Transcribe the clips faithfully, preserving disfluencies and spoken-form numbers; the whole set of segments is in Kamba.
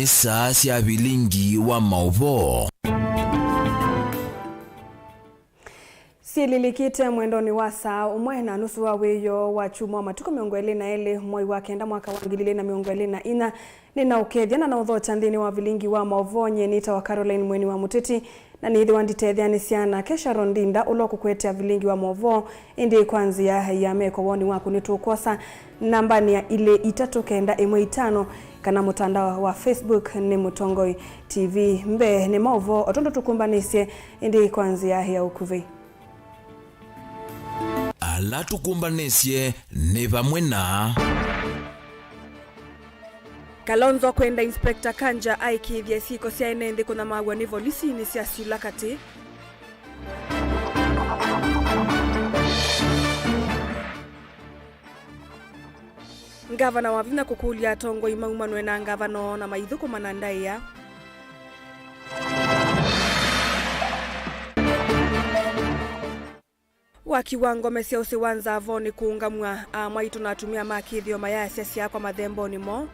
Saa sya vilingi wa maũvoo. Syĩlilikĩte mwendonĩ wa saa ũmwe na nusu wa wĩoo wa kyumwa wa matukũ mĩongo ĩlĩ na elĩ, mwei wa kenda, mwaka wa ngili ilĩ na mĩongo ĩlĩ na inya, nĩnaũkethya na naũthokya nthĩnĩ wa vilingi wa maũvoo. Nyie nĩtawa Caroline Mweni wa Mũteti, na nĩthĩwa nditetheanĩsya nake Sharon Ndinda, ũla ũkũkũetea vilingi wa maũvoo, ĩndĩ kwa nzĩa ya meko. Woni waku nĩtũkwosa nambanĩ ya ilĩ itatũ kenda ĩmwe itano, kana mũtandao wa Facebook nĩ Mũtongoi T V. Mbee nĩ maũvoo o tondũ tũkũmbanĩsye, ĩndĩ kwa nzĩa ya ũkuvĩ. Ala tũkũmbanĩsye nĩ vamwe na. Kalonzo kwenda Inspector Kanja aĩkĩĩthye syĩko sya ene nthĩ kũnyamaw'a nĩ volisi nĩsyasyũla katĩ. Ngavana Wavinya kũkũlya atongoi maumanwe na ngavana na maithũkũma na ndaĩa. Waki wa ngome sya ũsĩ wa Nzavonĩ kũũngamw'a, amwaitũ na atumĩa ma kĩthĩo mayasya syakwa mathembonĩ moo.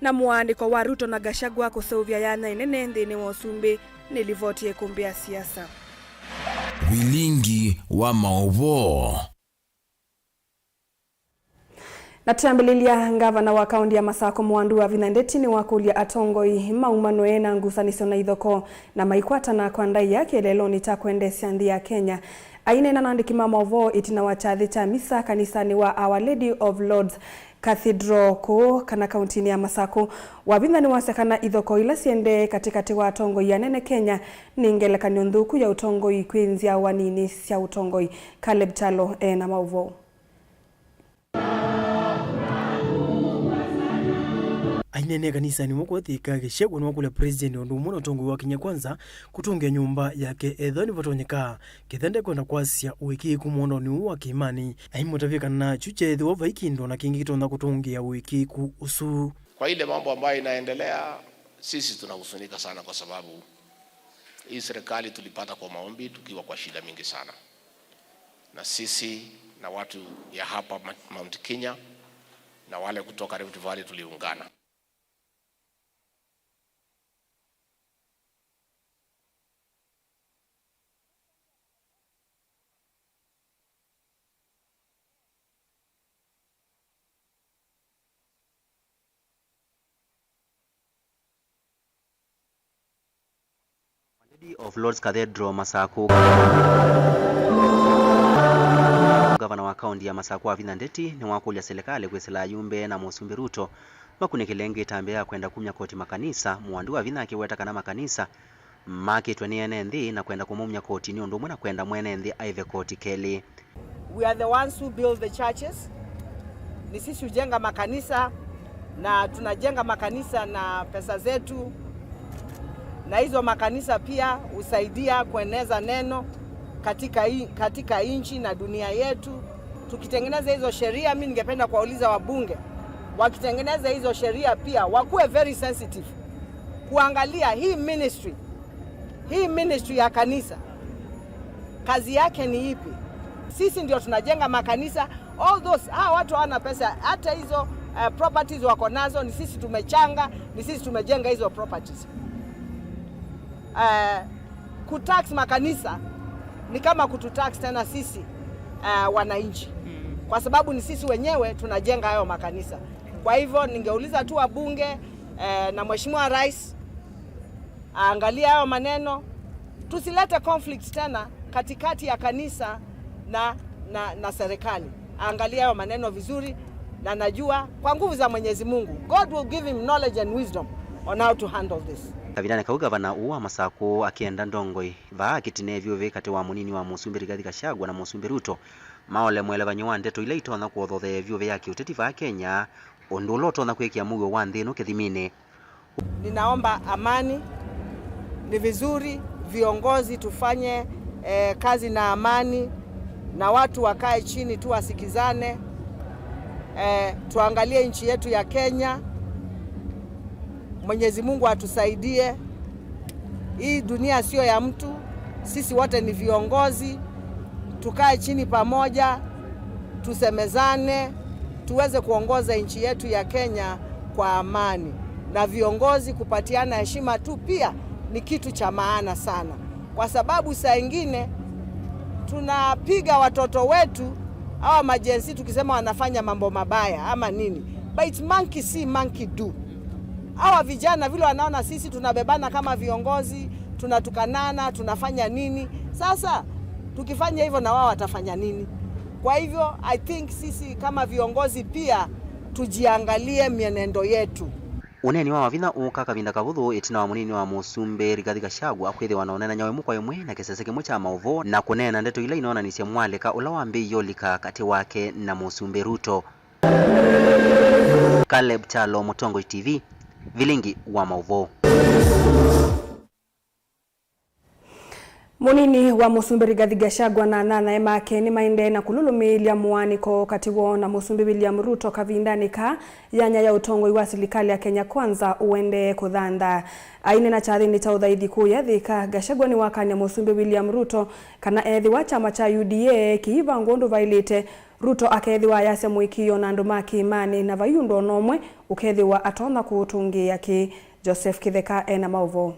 Na mũaanĩko wa Ruto na Gachagua kũseũvya yanya ĩnene nthĩnĩ wa ũsumbĩ nĩ livoti ya ĩkũmbĩ ya siasa. Vilingi wa maũvoo. Na twĩambĩlĩlya, ngavana wa kaũnti ya Masakũ Mwandu Wavinya Ndeti nĩwakũlya atongoi maumanwe na ngusanĩsyo na ithokoo na maikwatana kwa ndaĩa kĩeleelonĩ kya kwendeesya nthĩ ya Kenya. Aineena na andĩki ma maũvoo ĩtina wa kyathĩ kya misa kanisanĩ wa Our Lady of Lourdes Cathedral kũũ kana kaũntinĩ ya Masakũ, Wavinya nĩwasya kana ithokoo ila syendee katĩkatĩ wa atongoi anene Kenya nĩ ngelekany'o nthũku ya ũtongoi kwĩ nzyawa nini sya ũtongoi. Caleb Kyalo e na maũvoo. Aineenea kanisanĩ ũmwe kũu Thika, Gachagua nĩwakũlya President ũndũ ũmwe na ũtongoi wa Kenya Kwanza kũtũngĩa nyũmba yake ethĩwa nĩvatonyeka, ketha ndekwenda kwasya ũĩkĩĩku mũondoonĩ ũũ wa kĩĩmanĩ. Aimũtavya kana kyu kyeethĩwa vai kĩndũ o na kĩngĩ kĩtonya kũtũngĩa ũĩkĩĩku ũsu. Kwa ile mambo ambayo inaendelea, sisi tunahuzunika sana kwa sababu hii serikali tulipata kwa maombi tukiwa kwa shida mingi sana. Na sisi na watu ya hapa Ma-, Mount Kenya na wale kutoka Rift Valley tuliungana. Lady of Lourdes Cathedral, Masakũ. Ngavana wa kaũnti ya Masakũ Wavinya Ndeti nĩwakũlya silikalĩ kwĩsĩla ayumbe na Mũsumbĩ Ruto makunĩkĩle ĩngĩ ĩtambya ya kwenda kumya koti makanisa, Mwandu Wavinya akĩweta kana makanisa makĩtwe nĩ ene nthĩ na kwenda kũmaumya koti nĩ ũndũ ũmwe na kwenda mwene nthĩ aĩve koti kelĩ. We are the ones who build the churches. Ni sisi hujenga makanisa, na tunajenga makanisa na pesa zetu, na hizo makanisa pia husaidia kueneza neno katika i-, katika nchi na dunia yetu. Tukitengeneza hizo sheria, mimi ningependa kuwauliza wabunge, wakitengeneza hizo sheria pia wakuwe very sensitive kuangalia hii ministry, hii ministry ya kanisa, kazi yake ni ipi? Sisi ndio tunajenga makanisa. All those, hawa watu hawana pesa, hata hizo, eh, properties wako nazo ni sisi tumechanga, ni sisi tumejenga hizo properties. Eh, kutax makanisa ni kama kututax tena sisi, eh, wananchi, kwa sababu ni sisi wenyewe tunajenga hayo makanisa. Kwa hivyo ningeuliza tu wabunge, eh, na Mheshimiwa Rais aangalie hayo maneno. Tusilete conflict tena katikati ya kanisa na, na, na serikali. Aangalie hayo maneno vizuri, na najua kwa nguvu za Mwenyezi Mungu, God will give him knowledge and wisdom on how to handle this. Kavindanĩ kau, gavana ũũ wa Masakũ akĩenda ndongoi vaa akĩtine vyũvĩ katĩ wa mũnini wa Mũsumbĩ Rigathi Gachagua na Mũsumbĩ Ruto maole mũelevany'o wa ndeto ila itonya kũothothea vyũvĩ ya kĩũteti vaa Kenya, ũndũ ũla ũtonya kwĩkĩa mũuo wa nthĩ ĩno kĩthiminĩ. Ninaomba amani. Ni vizuri viongozi tufanye, eh, kazi na amani, na watu wakae chini tu wasikizane, eh, tuangalie nchi yetu ya Kenya. Mwenyezi Mungu atusaidie. Hii dunia sio ya mtu. Sisi wote ni viongozi. Tukae chini pamoja, Tusemezane, tuweze kuongoza nchi yetu ya Kenya kwa amani, na viongozi kupatiana heshima tu pia ni kitu cha maana sana, kwa sababu saa ingine tunapiga watoto wetu hawa majensi tukisema wanafanya mambo mabaya ama nini, but monkey see, monkey do. Hawa vijana vile wanaona sisi tunabebana kama viongozi, tunatukanana, tunafanya nini, sasa tukifanya hivyo na wao watafanya nini? Kwa hivyo, I think sisi kama viongozi pia tujiangalie mienendo yetu. Ũneeni wa Wavinya ũũka kavinda kavũthũ ĩtina wa mũnini wa mũsumbĩ Rigathi Gachagua kwĩthĩwa na ũneenany'a wa ĩmwe kwa ĩmwe na kĩsese kĩmwe kya maũvoo na kũneena ndeto ila inoonanĩsye mwalĩka ũla wambĩĩie ũlika katĩ wake na mũsumbĩ Ruto. Caleb Kyalo, Mũtongoi T V, vilingi wa maũvoo. Mũnini wa mũsumbĩ Rigathi Gachagua na anyanyae make nĩmaendee na kũlũlũmĩĩlya mũaanĩko katĩ woo na mũsumbĩ William Ruto kavindanĩ kaa yanya ya ũtongoi wa silikalĩ ya Kenya Kwanza ũendee kũthanthaa. Aineena kyathĩnĩ kya ũthaithi kũya Thika, Gachagua nĩwakany'a mũsumbĩ William Ruto kana ethĩwa kyama kya U D A kĩivangwa ũndũ vaĩlĩte, Ruto akeethĩwa ayasya mũĩkĩĩo na andũ ma kĩĩmanĩ na vai ũndũ o na ũmwe ũkeethĩwa atonya kũũtũngĩĩa kĩ. Joseph Kĩtheka ena maũvoo.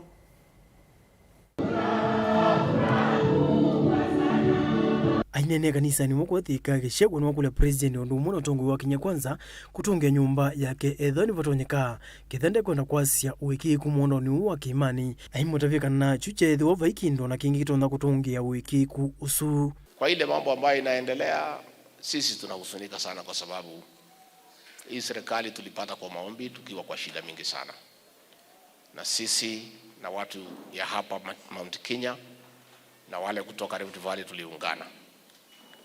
Aineenea kanisanĩ ũmwe kũu Thika, Gachagua nĩwakũlya President ũndũ ũmwe na ũtongoi wa Kenya Kwanza kũtũngĩa nyũmba yake ethĩwa nĩvatonyeka, kethĩwa ndekwenda kwasya ũĩkĩĩku mũondoonĩ ũũ wa kĩĩmanĩ. Aimũtavya kana kyu kyeethĩwa vai kĩndũ o na kĩngĩ kĩtonya kũtũngĩa ũĩkĩĩku ũsu. Kwa ile mambo ambayo inaendelea, sisi tunahuzunika sana kwa sababu hii serikali tulipata kwa maombi tukiwa kwa shida mingi sana. Na sisi na watu ya hapa Ma-, Mount Kenya na wale kutoka Rift Valley tuliungana.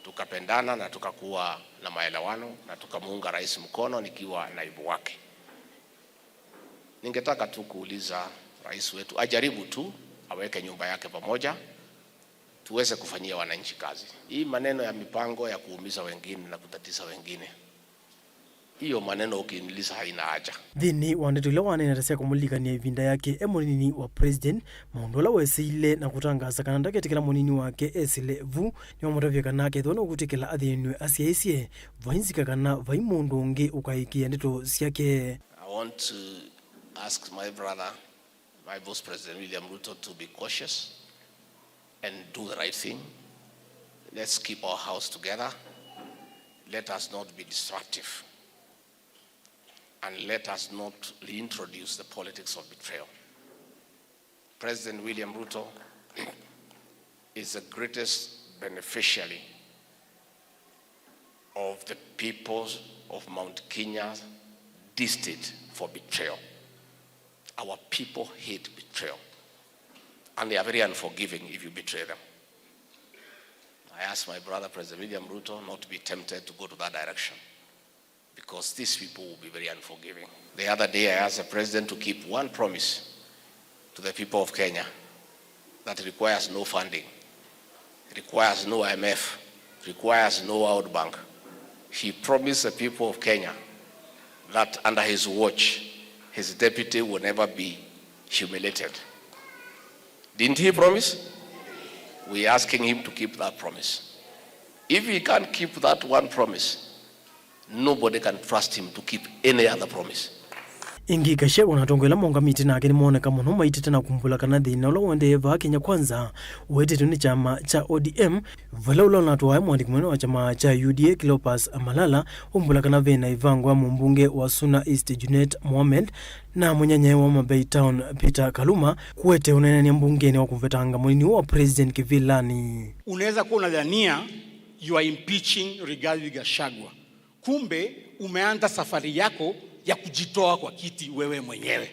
Tukapendana na tukakuwa na maelewano na tukamuunga rais mkono nikiwa naibu wake. Ningetaka tu kuuliza rais wetu ajaribu tu aweke nyumba yake pamoja, tuweze kufanyia wananchi kazi. Hii maneno ya mipango ya kuumiza wengine na kutatiza wengine, hiyo maneno ukiniuliza haina haja. Nthĩnĩ wa ndeto ila waneenete sya kũmũlilikany'a ĩvinda yake e mũnini wa President, maũndũ ala weesĩile na kũtangaasa kana ndaketĩkĩla mũnini wake esĩle vu, nĩwamũtavya kana kethĩwa nũkwĩtĩkĩla athĩnw'e asyaĩĩsye, vai nzika kana vai mũndũ ũngĩ ũkaĩkĩĩa ndeto syake. I want to ask my brother, my boss President William Ruto, to be cautious and do the right thing. Let's keep our house together. Let us not be disruptive. And let us not reintroduce the politics of betrayal. President William Ruto is the greatest beneficiary of the people of Mount Kenya dissed for betrayal. Our people hate betrayal, and they are very unforgiving if you betray them. I ask my brother President William Ruto not to be tempted to go to that direction, because these people will be very unforgiving. The other day I asked the president to keep one promise to the people of Kenya that requires no funding, requires no I M F, requires no World Bank. He promised the people of Kenya that under his watch, his deputy will never be humiliated. Didn't he promise? We're asking him to keep that promise. If he can't keep that one promise, nobody can trust him to keep any other promise. Ĩngĩ, Gachagua na atongoi ala maũngamĩte nake nĩmooneka mũno maitĩte na kumbũla kana thĩna ũla ũendee vaa Kenya Kwanza ũetetwe nĩ kyama kya O D M, vala ũla ũnatwae mwandĩki mũnene wa kyama kya U D A Cleopas Malala umbũla kana ve na ĩvango ya mũmbunge wa Suna East Junet Mohamed na mũnyanyae wa Homa Bay Town Peter Kaluma kũete ũneenany'a mbungenĩ wa kũvetanga mũnini wa President kĩvĩlanĩ. Unaweza kuwa unadhania you are impeaching Rigathi Gachagua. Kumbe umeanza safari yako ya kujitoa kwa kiti wewe mwenyewe.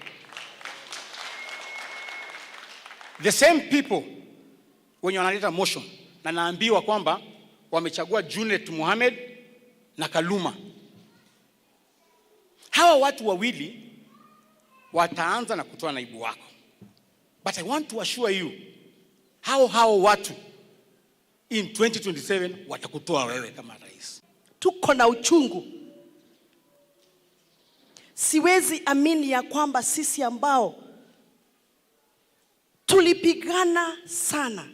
The same people wenye wanaleta motion na naambiwa kwamba wamechagua Junet Mohamed na Kaluma. Hawa watu wawili wataanza na kutoa naibu wako. But I want to assure you, hao, hao watu in twenty twenty-seven watakutoa wewe kama rais. Tuko na uchungu. Siwezi amini ya kwamba sisi ambao tulipigana sana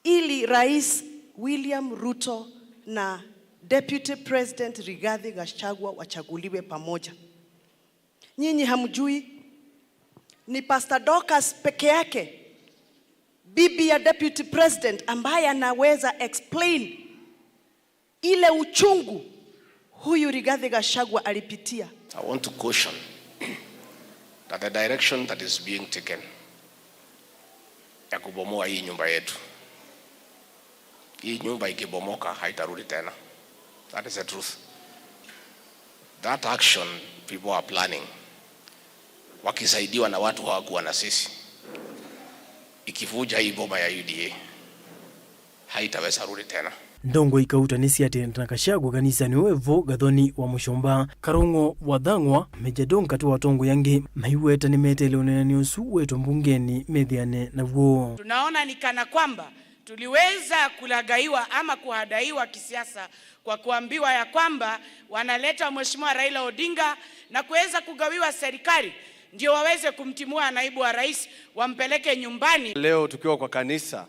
ili Rais William Ruto na Deputy President Rigathi Gachagua wachaguliwe pamoja. Nyinyi hamjui, ni Pastor Dorcas peke yake, bibi ya Deputy President, ambaye anaweza explain ile uchungu huyu Rigathi Gachagua alipitia. I want to caution that the direction that is being taken ya kubomoa hii nyumba yetu, hii nyumba ikibomoka haitarudi tena. That is the truth. That action people are planning, wakisaidiwa na watu hawakuwa na sisi, ikivuja hii boma ya U D A, haitaweza rudi tena. Ndongoi ikauta nĩsĩ atĩ na Gachagua kanisanĩ ũũ evo Gathoni wa Mũsũmba. Karũng'o wa Thang'wa, Major Dong katĩ wa atongoi angĩ maiweta nĩmeteele ũneenani ũsu wetwe mbungenĩ methĩane naw'o. Tunaona ni kana kwamba tuliweza kulagaiwa ama kuhadaiwa kisiasa kwa kuambiwa ya kwamba wanaleta Mheshimiwa Raila Odinga na kuweza kugawiwa serikali ndio waweze kumtimua naibu wa rais, wampeleke nyumbani. Leo tukiwa kwa kanisa,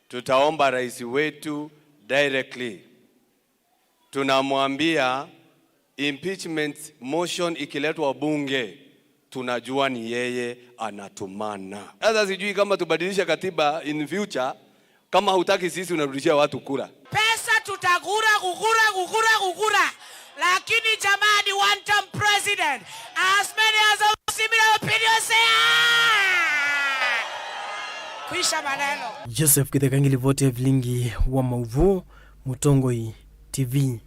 tutaomba rais wetu directly. Tunamwambia impeachment motion ikiletwa bunge, tunajua ni yeye anatumana. Sasa sijui kama tubadilishe katiba in future, kama hutaki sisi unarudishia watu kura. Pesa tutagura, gugura, gugura, gugura. Lakini jamani, one term president, as many as have similar opinion say aye. Kwisha maneno. Joseph Kitheka ngilivoti ya vilingi wa mauvoo, Mũtongoi T V.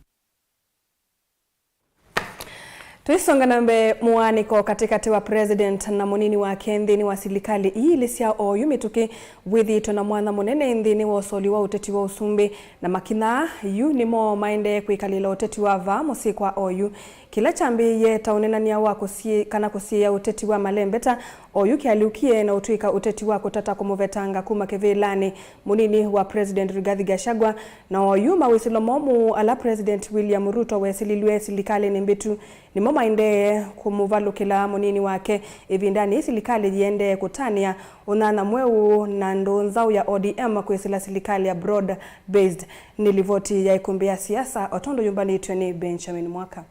Tũisonga na mbee, mũaanĩko katĩkatĩ wa President na mũnini wake nthĩnĩ wa silikalĩ ii ilĩ sya oyu mĩtũkĩ wĩthĩĩtwe na mwanya mũnene nthĩnĩ wa ũsoli wa ũteti wa ũsumbĩ, na makinya yu nĩmo maendee kwĩkalĩla ũteti wa vaa mũsyĩ kwa oyu. Kĩla kyambĩĩie ta ũnenany'a wa kũsiĩ-, kana kũsiĩĩa ũteti wa malembeta, oyu kĩalyũkie na ũtw'ĩka ũteti wa kũtata kũmũvetanga kuma kĩvĩlanĩ mũnini wa President Rigathi Gachagua, na oyu mawĩsĩlo momũ ala President William Ruto wesililw'e silikalĩnĩ mbĩtu nĩmo maendee kũmũvalũkĩla mũnini wake ĩvindanĩ yĩĩ silikalĩ yĩendee kũtanĩa ũnyanya mweũ na ndũũ nzaũ ya O D M kwĩsĩla silikalĩ ya broad based. Nĩ livoti ya ĩkũmbĩ ya siasa o tondũ yũmbanĩtw'e nĩ Benjamin Mwaka.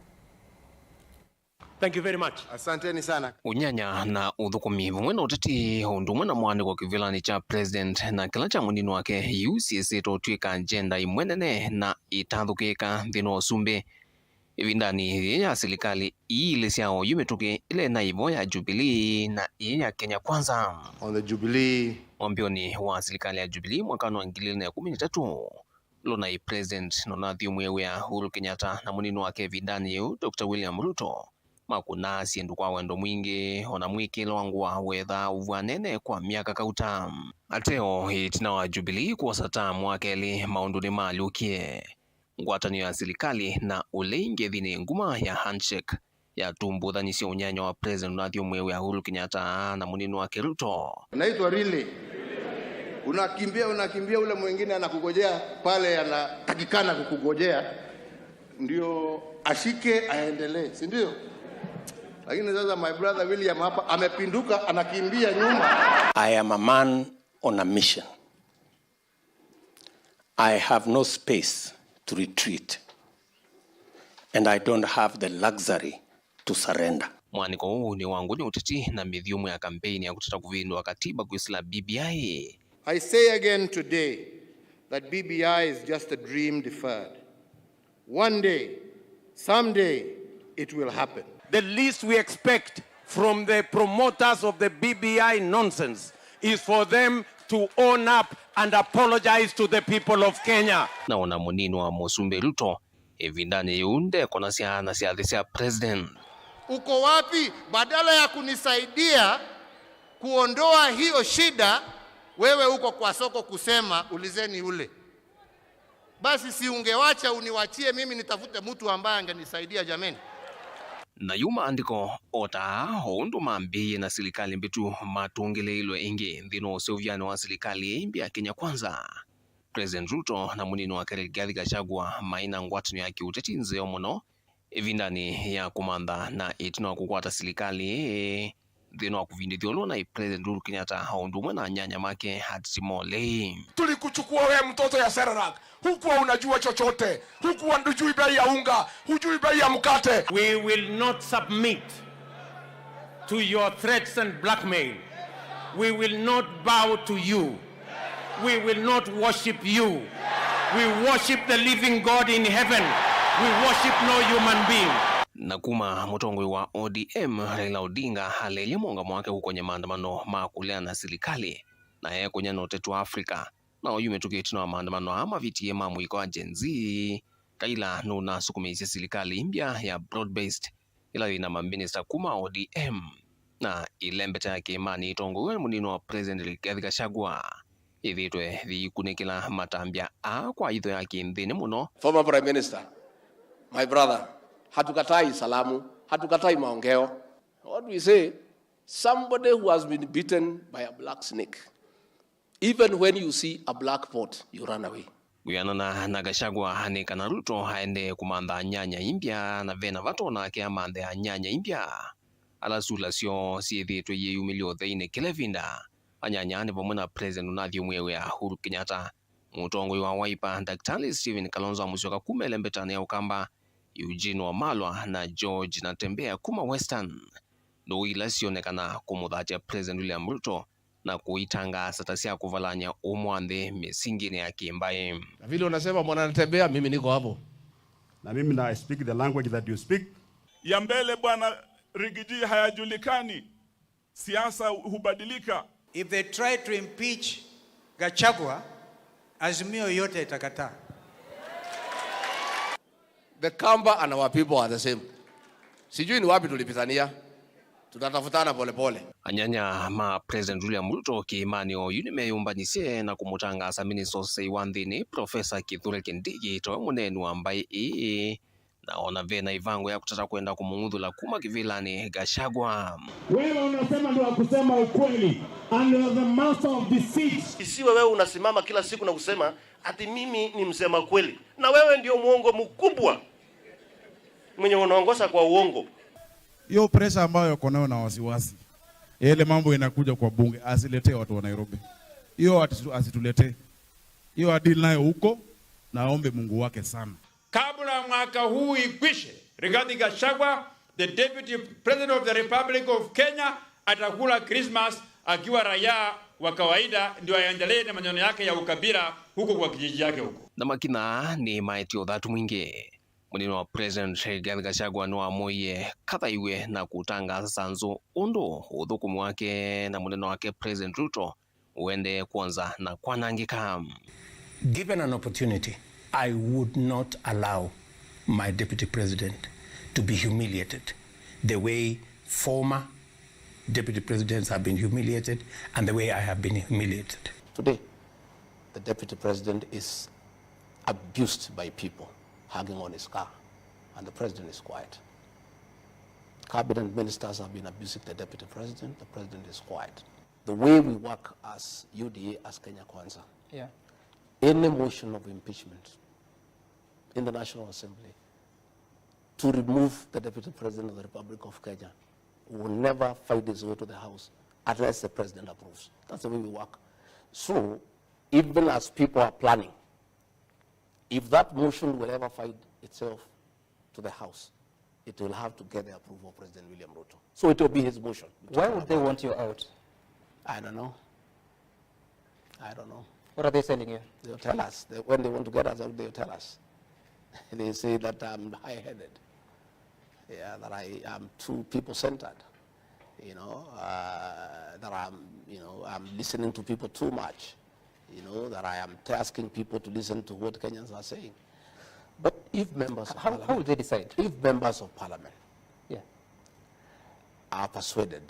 Thank you very much. Asanteni sana. Ũnyanya na ũthũkũmi vamwe na ũteti, o ũndũ ũmwe na mũaanĩko kĩvĩlanĩ kya President na kĩla kya mũnini wake, yu syĩsĩtwe ũtw'ĩka agenda ĩmwe nene na ĩtathũkĩĩka nthĩnĩ wa ũsumbĩ ĩvindanĩ yĩĩ ya silikalĩ ii ilĩ sya oyu mĩtũkĩ, ĩla ĩnaĩ vo ya Jubilee na ĩĩ ya Kenya Kwanza. On the Jubilee. Mwambĩonĩ wa silikalĩ ya Jubilee mwakanĩ wa ngili ilĩ na ĩkũmi na itatũ, Lũnai President na ũnathiũmũe wĩa Uhuru Kenyatta na mũnini wake ĩvindanĩ yĩu, Doctor William Ruto, makũnaa syĩndũ kwa wendo mwingĩ, o na mwĩkĩĩle wa ngũa wethaa ũvw'anene kwa myaka kauta. Ateo, ĩtina wa Jubilee kwosa taamu wa kelĩ, maũndũ nĩmalyũkie. Ngwatanĩo ya silikalĩ na ũlei ngethinĩ nguma ya handshake yatumbũthanisye ũnyanya wa President ũnathiũmũe wĩa Uhuru Kenyatta na mũnini wake Ruto. Naitwa relay. Unakimbia, unakimbia, ule mwingine anakugojea pale, anatakikana kukugojea ndio ashike aendelee, si ndio? Lakini sasa my brother William hapa amepinduka, anakimbia nyuma. I am a man on a mission. I have no space to retreat, and I don't have the luxury to surrender. Mwanĩko ũũ nĩ wa ngũnyũ ũteti na mĩthyũmũ ya kambeini ya kũtata kũvĩndũa katiba kwĩsĩla B B I. I say again today that B B I is just a dream deferred. One day, someday, it will happen. The least we expect from the promoters of the B B I nonsense is for them to own up and apologize to the people of Kenya. Na ona mũnini wa mũsumbĩ Ruto ĩvindanĩ yĩu ndekonasya na syathĩ sya President. Uko wapi? Badala ya kunisaidia kuondoa hiyo shida, wewe uko kwa soko kusema, "Ulizeni ule." Basi si ungewacha uniwachie mimi nitafute mtu ambaye angenisaidia jameni? Na yu maandĩko o ta aa, o ũndũ mambĩĩie na silikalĩ mbĩtu, matũngĩlĩĩilwe ĩngĩ nthĩnĩ wa ũseũvyanĩ wa silikalĩ ĩĩ mbya Kenya Kwanza. President Ruto na mũnini wake Rigathi Gachagua maĩ na ngwatanĩo ya kĩũteti nzeo mũno ĩvindanĩ ya kũmantha na ĩtina wa kũkwata silikalĩ ĩĩ nthĩnĩ wa kũvindĩthya ũla ũnaĩ President Uhuru Kenyatta o ũndũ ũmwe na anyanya make Attimolei. Tulikuchukua wewe mtoto ya Sarah Rag. Hukuwa unajua chochote, hukuwa hujui bei ya unga, hujui bei ya mkate. We will not submit to your threats and blackmail. We will not bow to you. We will not worship you. We worship the living God in heaven. We worship no human being. Na kuma mũtongoi wa O D M Raila Odinga aleelya mũũngamo wake kũkonya maandamano ma kũleana na silikalĩ, na ekũnya na ũteti wa Africa, na oyu mĩtũkĩ ĩtina wa maandamano aa mavitie ma mũika wa Gen Z, Raila nũnasukumĩĩsye silikalĩ mbya ya broad-based ĩla yĩ na maminista kuma O D M, na ĩlembeta ya kĩĩmanĩ ĩtongoew'e nĩ mũnini wa President Rigathi Gachagua yĩthĩĩtwe yĩikunĩkĩla matambya aa kwa itho ya kĩnthĩnĩ mũno. Former Prime Minister, my brother, hatukatai salamu, hatukatai maongeo. What we say, somebody who has been bitten by a black snake, even when you see a black pot, you run away. Kwĩanana na Gachagua, nĩ kana Ruto aendee kũmantha anyanya imbya, na vena vata onake amanthe anyanya imbya ala sula syoo syĩthĩĩtwe iyĩyumĩlya ũtheinĩ kĩla ĩvinda. Anyanya nĩ vamwe na President ũnathyũmũĩe wĩa Uhuru Kenyatta, mũtongoi wa Wiper Daktari Stephen Kalonzo Musyoka kuma ĩlembetanĩ ya Ũkamba, Eugene Wamalwa na George Natembeya kuma Western, ndũũ ila syonekana kũmũthatya President William Ruto na kũitangaasa ta sya kũvalany'a ũmwe wa nthĩ mĩsingĩnĩ ya kĩmbaĩ. Na vile unasema, Bwana Natembeya, mimi niko hapo. Na mimi na I speak the language that you speak. Ya mbele, Bwana Rigiji, hayajulikani. Siasa hubadilika. If they try to impeach Gachagua, Azimio yote itakataa. The Kamba and our people are the same. Sijui ni wapi tulipitania. Tutatafutana polepole. Anyanya ma President William Ruto kĩĩmanĩ oyu nĩmeyũmbanisye na kũmũtangaasa minista ũsei wa nthĩnĩ, Profesa Kithure Kindiki, tawe mũneeni wa mbaĩ ĩĩ, na ona vena ĩvango ya kũtata kwenda kũmũng'uthũla kuma kĩvĩlanĩ Gachagua. Wewe unasema ni wa kusema ukweli and you are the master of deceit. Isiwe wewe unasimama kila siku na kusema ati mimi ni msema kweli, na wewe ndio mwongo mkubwa mwenye unaongoza kwa uongo. Hiyo pressure ambayo uko nayo na wasiwasi ya ile mambo inakuja kwa bunge, asiletee watu wa Nairobi. Hiyo ati-, asituletee. Hiyo adeal nayo huko, na aombe Mungu wake sana. Kabla mwaka huu ikwishe, Rigathi Gachagua, the Deputy President of the Republic of Kenya, atakula Christmas akiwa raia wa kawaida, ndio aendelee na maneno yake ya ukabila huko kwa kijiji yake huko. Na makinya nĩ maĩtye ũthatu mwingĩ. Mũnini wa President Rigathi Gachagua nĩwamũie kathaiwe na kũtangaasa nzũ ũndũ ũthũkũmi wake na mũnene wake President Ruto ũendee kwonza na kwanangĩka. Given an opportunity, I would not allow my deputy president to be humiliated the way former deputy presidents have been humiliated and the way I have been humiliated. Today, the deputy president is abused by people hugging on his car, and the president is quiet. Cabinet ministers have been abusing the deputy president, the president is quiet. The way we work as U D A, as Kenya Kwanza, yeah, any motion of impeachment in the National Assembly to remove the Deputy President of the Republic of Kenya will never find its way to the House unless the President approves. That's the way we work. So, even as people are planning, if that motion will ever find itself to the House, it will have to get the approval of President William Ruto. So it will be his motion. Why would they want you out? I don't know. I don't know. What are they telling you? They'll tell us. They, when they want to get us out, they'll tell us. They say that I'm high-headed. Yeah, that I am too people-centered. You know, uh, that I'm, you know, I'm listening to people too much. You know, that I am asking people to listen to what Kenyans are saying. But if members of How, how will parliament, they decide? If members of parliament, yeah, are persuaded,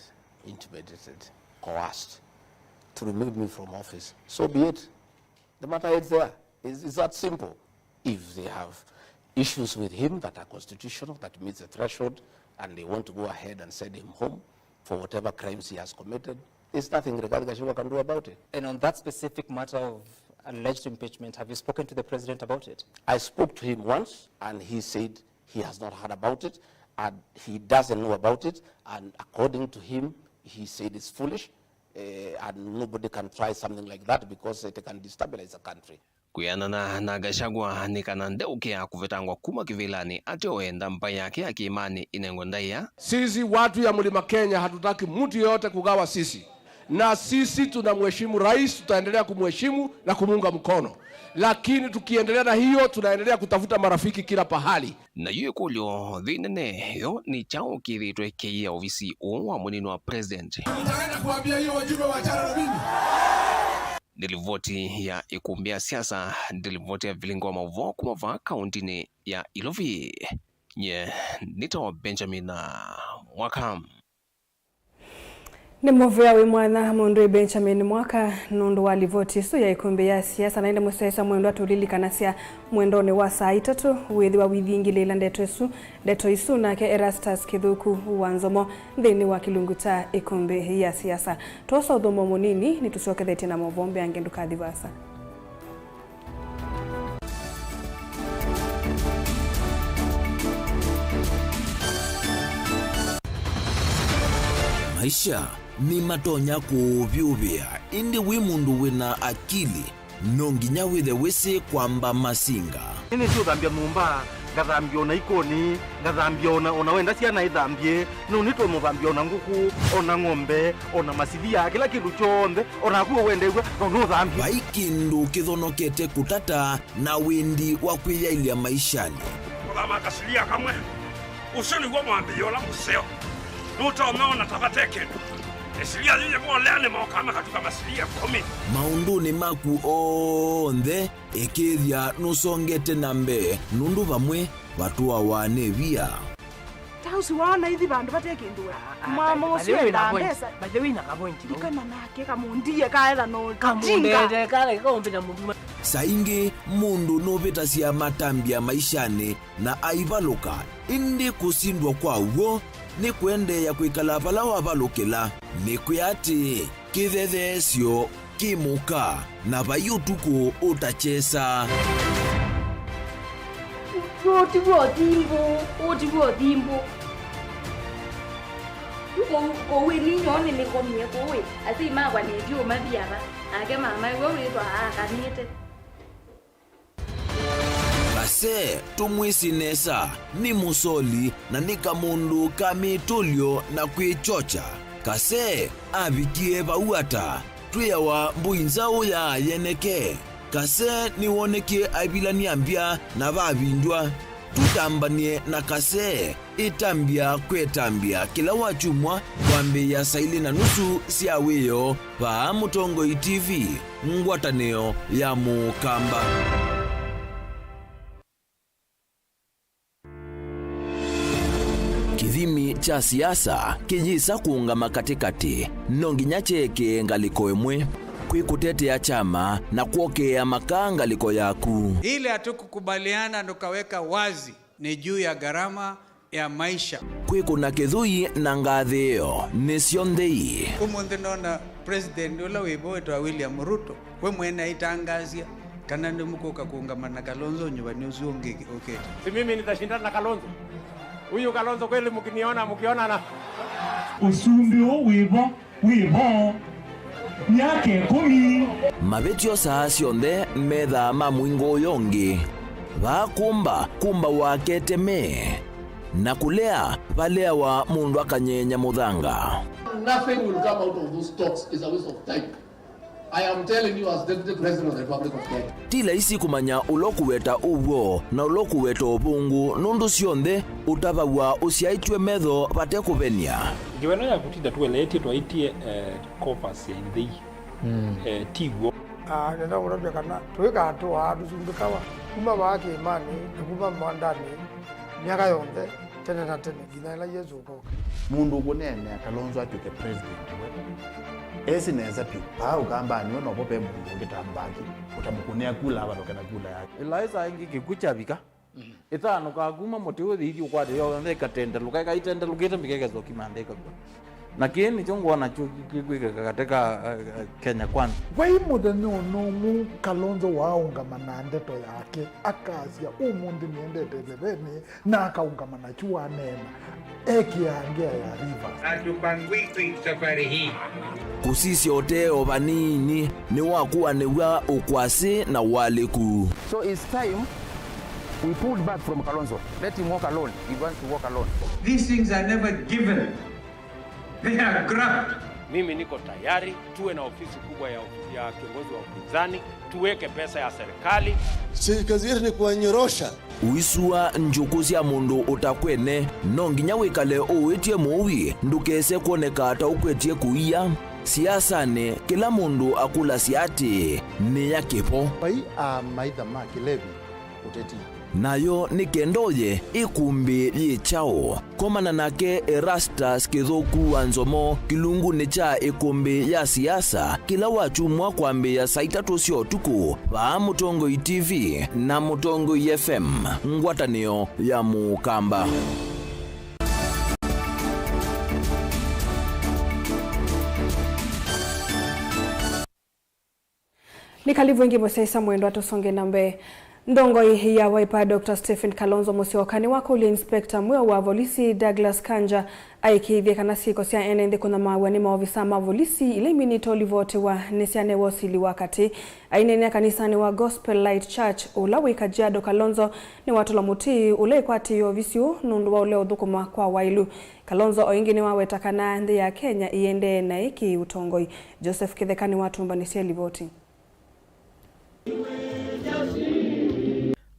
intimidated, coerced to remove me from office, so be it. The matter ends there. It's, it's that simple. If they have issues with him that are constitutional, that meets the threshold, and they want to go ahead and send him home for whatever crimes he has committed, there's nothing Rigathi Gachagua can do about it. And on that specific matter of alleged impeachment, have you spoken to the president about it? I spoke to him once, and he said he has not heard about it, and he doesn't know about it, and according to him, he said it's foolish, eh, and nobody can try something like that because it can destabilize the country. Kwĩanana na Gachagua, nĩ kana ndeũkĩa kũvetangwa kuma kĩvĩlanĩ, ateo enda mbaĩ yake ya kĩĩmanĩ ĩnengwe ndaĩa. Sisi watu ya Mlima Kenya hatutaki mtu yoyote kugawa sisi, na sisi tunamheshimu rais, tutaendelea kumheshimu na kumuunga mkono, lakini tukiendelea na hiyo, tunaendelea kutafuta marafiki kila pahali. Nayu ĩkũlyo yĩ nene yo nĩ kyaũ kĩthĩĩtwe kĩiya ovisi ũũ wa mũnini wa president? Nitaenda kuambia hiyo wajumbe waachane na mimi. Nĩ livoti ya ĩkũmbĩ ya siasa, nĩ livoti ya vilingi wa maũvoo kuma vaa kaũntĩnĩ ya Ilovi. Nye nĩtawa Benjamin Mwaka. Nĩ mũvea wĩ mwanya mũndũ wĩ Benjamin Mwaka nũndũ wa livoti ĩsu ya ĩkũmbĩ ya siasa. Na ĩndĩ mũsyaĩĩsya mwendwa, tũlilikanasya mwendonĩ wa saa itatũ wĩthĩwa wĩthingĩlĩĩla ndeto ĩsu, ndeto isu nake Erastus Kĩthũku wa Nzomo nthĩnĩ wa kĩlungu kya ĩkũmbĩ ya siasa. Twosa ũthũmũo mũnini, nĩtũsyokethetye na maũvoo mbeange, ndũkathi vaasa. Maisha nĩmatonya kũũvyũvĩa, ĩndĩ wĩ mũndũ wĩ na akili, no nginya wĩthe wĩsĩ kwamba masinga. Nĩnĩsĩ ũthambya nyũmba, ngathambya o na ikoni, ngathambya o na, o na wenda syana ithambye, no nĩtũmũthambya o na ngũkũ, o na ng'ombe, o na masilia, kĩla kĩndũ kyonthe, o naku ũwendeew'a no nũthambye. Vai kĩndũ kĩthonokete kũtata na wĩndi wa kwĩyaĩlya maishanĩ. Kũthama kasilia kamwe, ũsu nĩw'o mwambĩĩo ũla mũseo. Nũtonya ona ta vate kĩndũ. Ĩsilia yu yĩvolea nĩmokaa makatuka masilia ĩkũmi. Maũndũnĩ maku onthe, ĩkĩĩthya nũsongete na mbee, nũndũ vamwe vatũawa nĩ via. Ta ũsu waona ithi vandũ vate kĩndũ we. Mama ũsu endaa mbesa. By the way, na kavointi vau. Ikana nake kamũndie kaetha no kamũndete kale kaũmbĩta mũthuma. Saa ingĩ mũndũ nũvĩtasya matambya maishanĩ na aivalũka, ĩndĩ kũsindwa kwa w'o nĩ kũendeea kwĩkala vala wavalũkĩla. Nĩkwĩa atĩĩ, kĩthetheesyo kĩ mũka, na vai ũtukũ ũtakyesa. Ũũ tiw'o ũthimbũ, ũũ tiw'o ũthimbũ. Yu kũu, kũu ĩ ninyoo nĩnĩkomie kũu ĩ, asyai makwa nĩtyu ũmathi ava, nake mama ĩwe wĩthwa aakanĩte. Kase, tũmwĩsĩ nesa, nĩ mũsoli na nĩ kamũndũ ka mĩtũlyo na kwĩkyokya. Kase avikie vau ata? Twĩawa mbũi nzaũ ya yeneke. Kase nĩwonekie aivilany'a mbya na vavindw'a. Tũtambany'e na Kase. Ĩtambya kwetambya kĩla wakyumwa kwambĩĩa saa ilĩ na nusu sya wĩoo vaa Mũtongoi T V, ngwatanĩo ya Mũkamba. Kĩthimi kya siasa kĩyĩsa kũũngama katĩkatĩ, no nginya kyeekĩe ngalĩko ĩmwe. Kwĩ kũtetea kyama na kwokeea makaa ngalĩko yaku. Ile hatukukubaliana tukaweka wazi ni juu ya gharama ya maisha. Kwĩkũna kĩthũi na ngathĩĩo nĩ syonthe ii. Ũmũnthĩ nona president ũla wĩ vo wĩtawa William Ruto, we mwene aitangaasya kana nĩmũkũka kũũngama na Kalonzo nyuvanĩ ũsu ũngĩ ũkĩte. Si mimi nitashindana na Kalonzo? Huyu Kalonzo kweli mkiniona, mkionana? Ũsumbĩ ũũ wĩ vo wĩ vo myaka ĩkũmi. Mavĩtyo saa syonthe methaa ma mũingo ũyũ ũngĩ. Vaa kũmba, kũmba wake teme. Na kũlea, valeawa mũndũ akanyeenya mũthanga. Nothing will come out of those talks is a waste of time. I am telling you as Deputy President of the Republic of Kenya. Ti laisi kũmanya ũla ũkũweta ũw'o na ũla ũkũweta ũvũngũ, nũndũ syonthe ũtavaw'a ũsyaĩtw'e metho vate kũvenia. Ngewa ĩno ya kũtinda tũeleetye twaitie, eh, coffers ya ithei, eh, ti w'o. Ah, nenda kũtavya kana tũikatũaa tũsumbĩkawa kuma vaa kĩĩmanĩ na kuma mwandanĩ myaka yonthe tene na tene nginya ĩla Yesũ ũkoka. Mũndũ ũkũneenea Kalonzo atw'ĩke president we esĩ nesa vyũ. Vaa Ũkambanĩ we novo ve mũndũ ũngĩ ta Mbaki ũtamũkũnĩa kula avalũke na kula yake. Ĩlaĩ saa ingĩ kĩkw'ũ kyavika, ĩthanũkaa kuma mũtĩ ũthi ithi ũkwate yonthe ĩkatendelũka, ĩkaitendelũkĩte mbika ĩkesa ũkimantha ĩkakw'a. Na kĩĩ nĩkyo ngwona kyu-, kĩkwĩkĩka katĩ ka, eh, eh, Kenya Kwanza. Vai mũthenya o na ũmwe Kalonzo waaũngama na ndeto yake, akasya, "Ũmũnthĩ nĩendete ĩthevenĩ," na akaũngama nakyu waneena, ekĩaa ngĩa ya Rivers. Hatupangwiki safari hii. Kũsisya ũtee o vanini nĩwakuanĩw'a ũkwasĩ na ũalyĩku. So it's time we pulled back from Kalonzo. Let him walk alone. He wants to walk alone. These things are never given. They are graft. Mimi niko tayari tuwe na ofisi kubwa ya, ya kiongozi wa upinzani, tuweke pesa ya serikali. Si kazi yetu ni kuwanyorosha. Ũisua njũkũ sya mũndũ ũtakwene, no nginya wĩkale ũwĩtye mũui ndũkese kwoneka ta ũkwetye kũia. Siasanĩ, kĩla mũndũ akũlasya atĩĩ, "Nĩ ya kĩvo." Vai a maitha ma kĩlevi ũteti. Nayo nĩ kenda ũye ĩkũmbĩ yĩ kyaũ? Komana nake Erastus Kĩthũku wa Nzomo kĩlungunĩ kya ĩkũmbĩ ya siasa kĩla wakyumwa kwambĩĩa saa itatũ sya ũtukũ vaa Mũtongoi T V na Mũtongoi F M, ngwatanĩo ya Mũkamba. Nĩ kalivu ĩngĩ mũsyaĩĩsya mwendwa, tũsonge na mbee. Nthongoi ya Wiper, Doctor Stephen Kalonzo Musyoka nĩwakũlya inspector mweũ wa volisi Douglas Kanja aĩkĩĩthye kana syĩko sya ene nthĩ kũnyamaaw'a nĩ maovisaa ma volisi ila iminĩte ũlivotewa nĩsyanewa ũsili wa katĩ. Aineenea kanisanĩ wa Gospel Light Church ũla wĩ Kajiado, Kalonzo nĩwatũla mũtĩ ũla ĩkwatĩĩe ovisi ũũ nũndũ wa ũlea ũthũkũma kwa waĩlu. Kalonzo o ĩngĩ nĩwaweta kana nthĩ ya Kenya ĩendee naĩ kĩ-ũtongoi. Joseph Kĩtheka nĩwatũmbanĩsye livoti.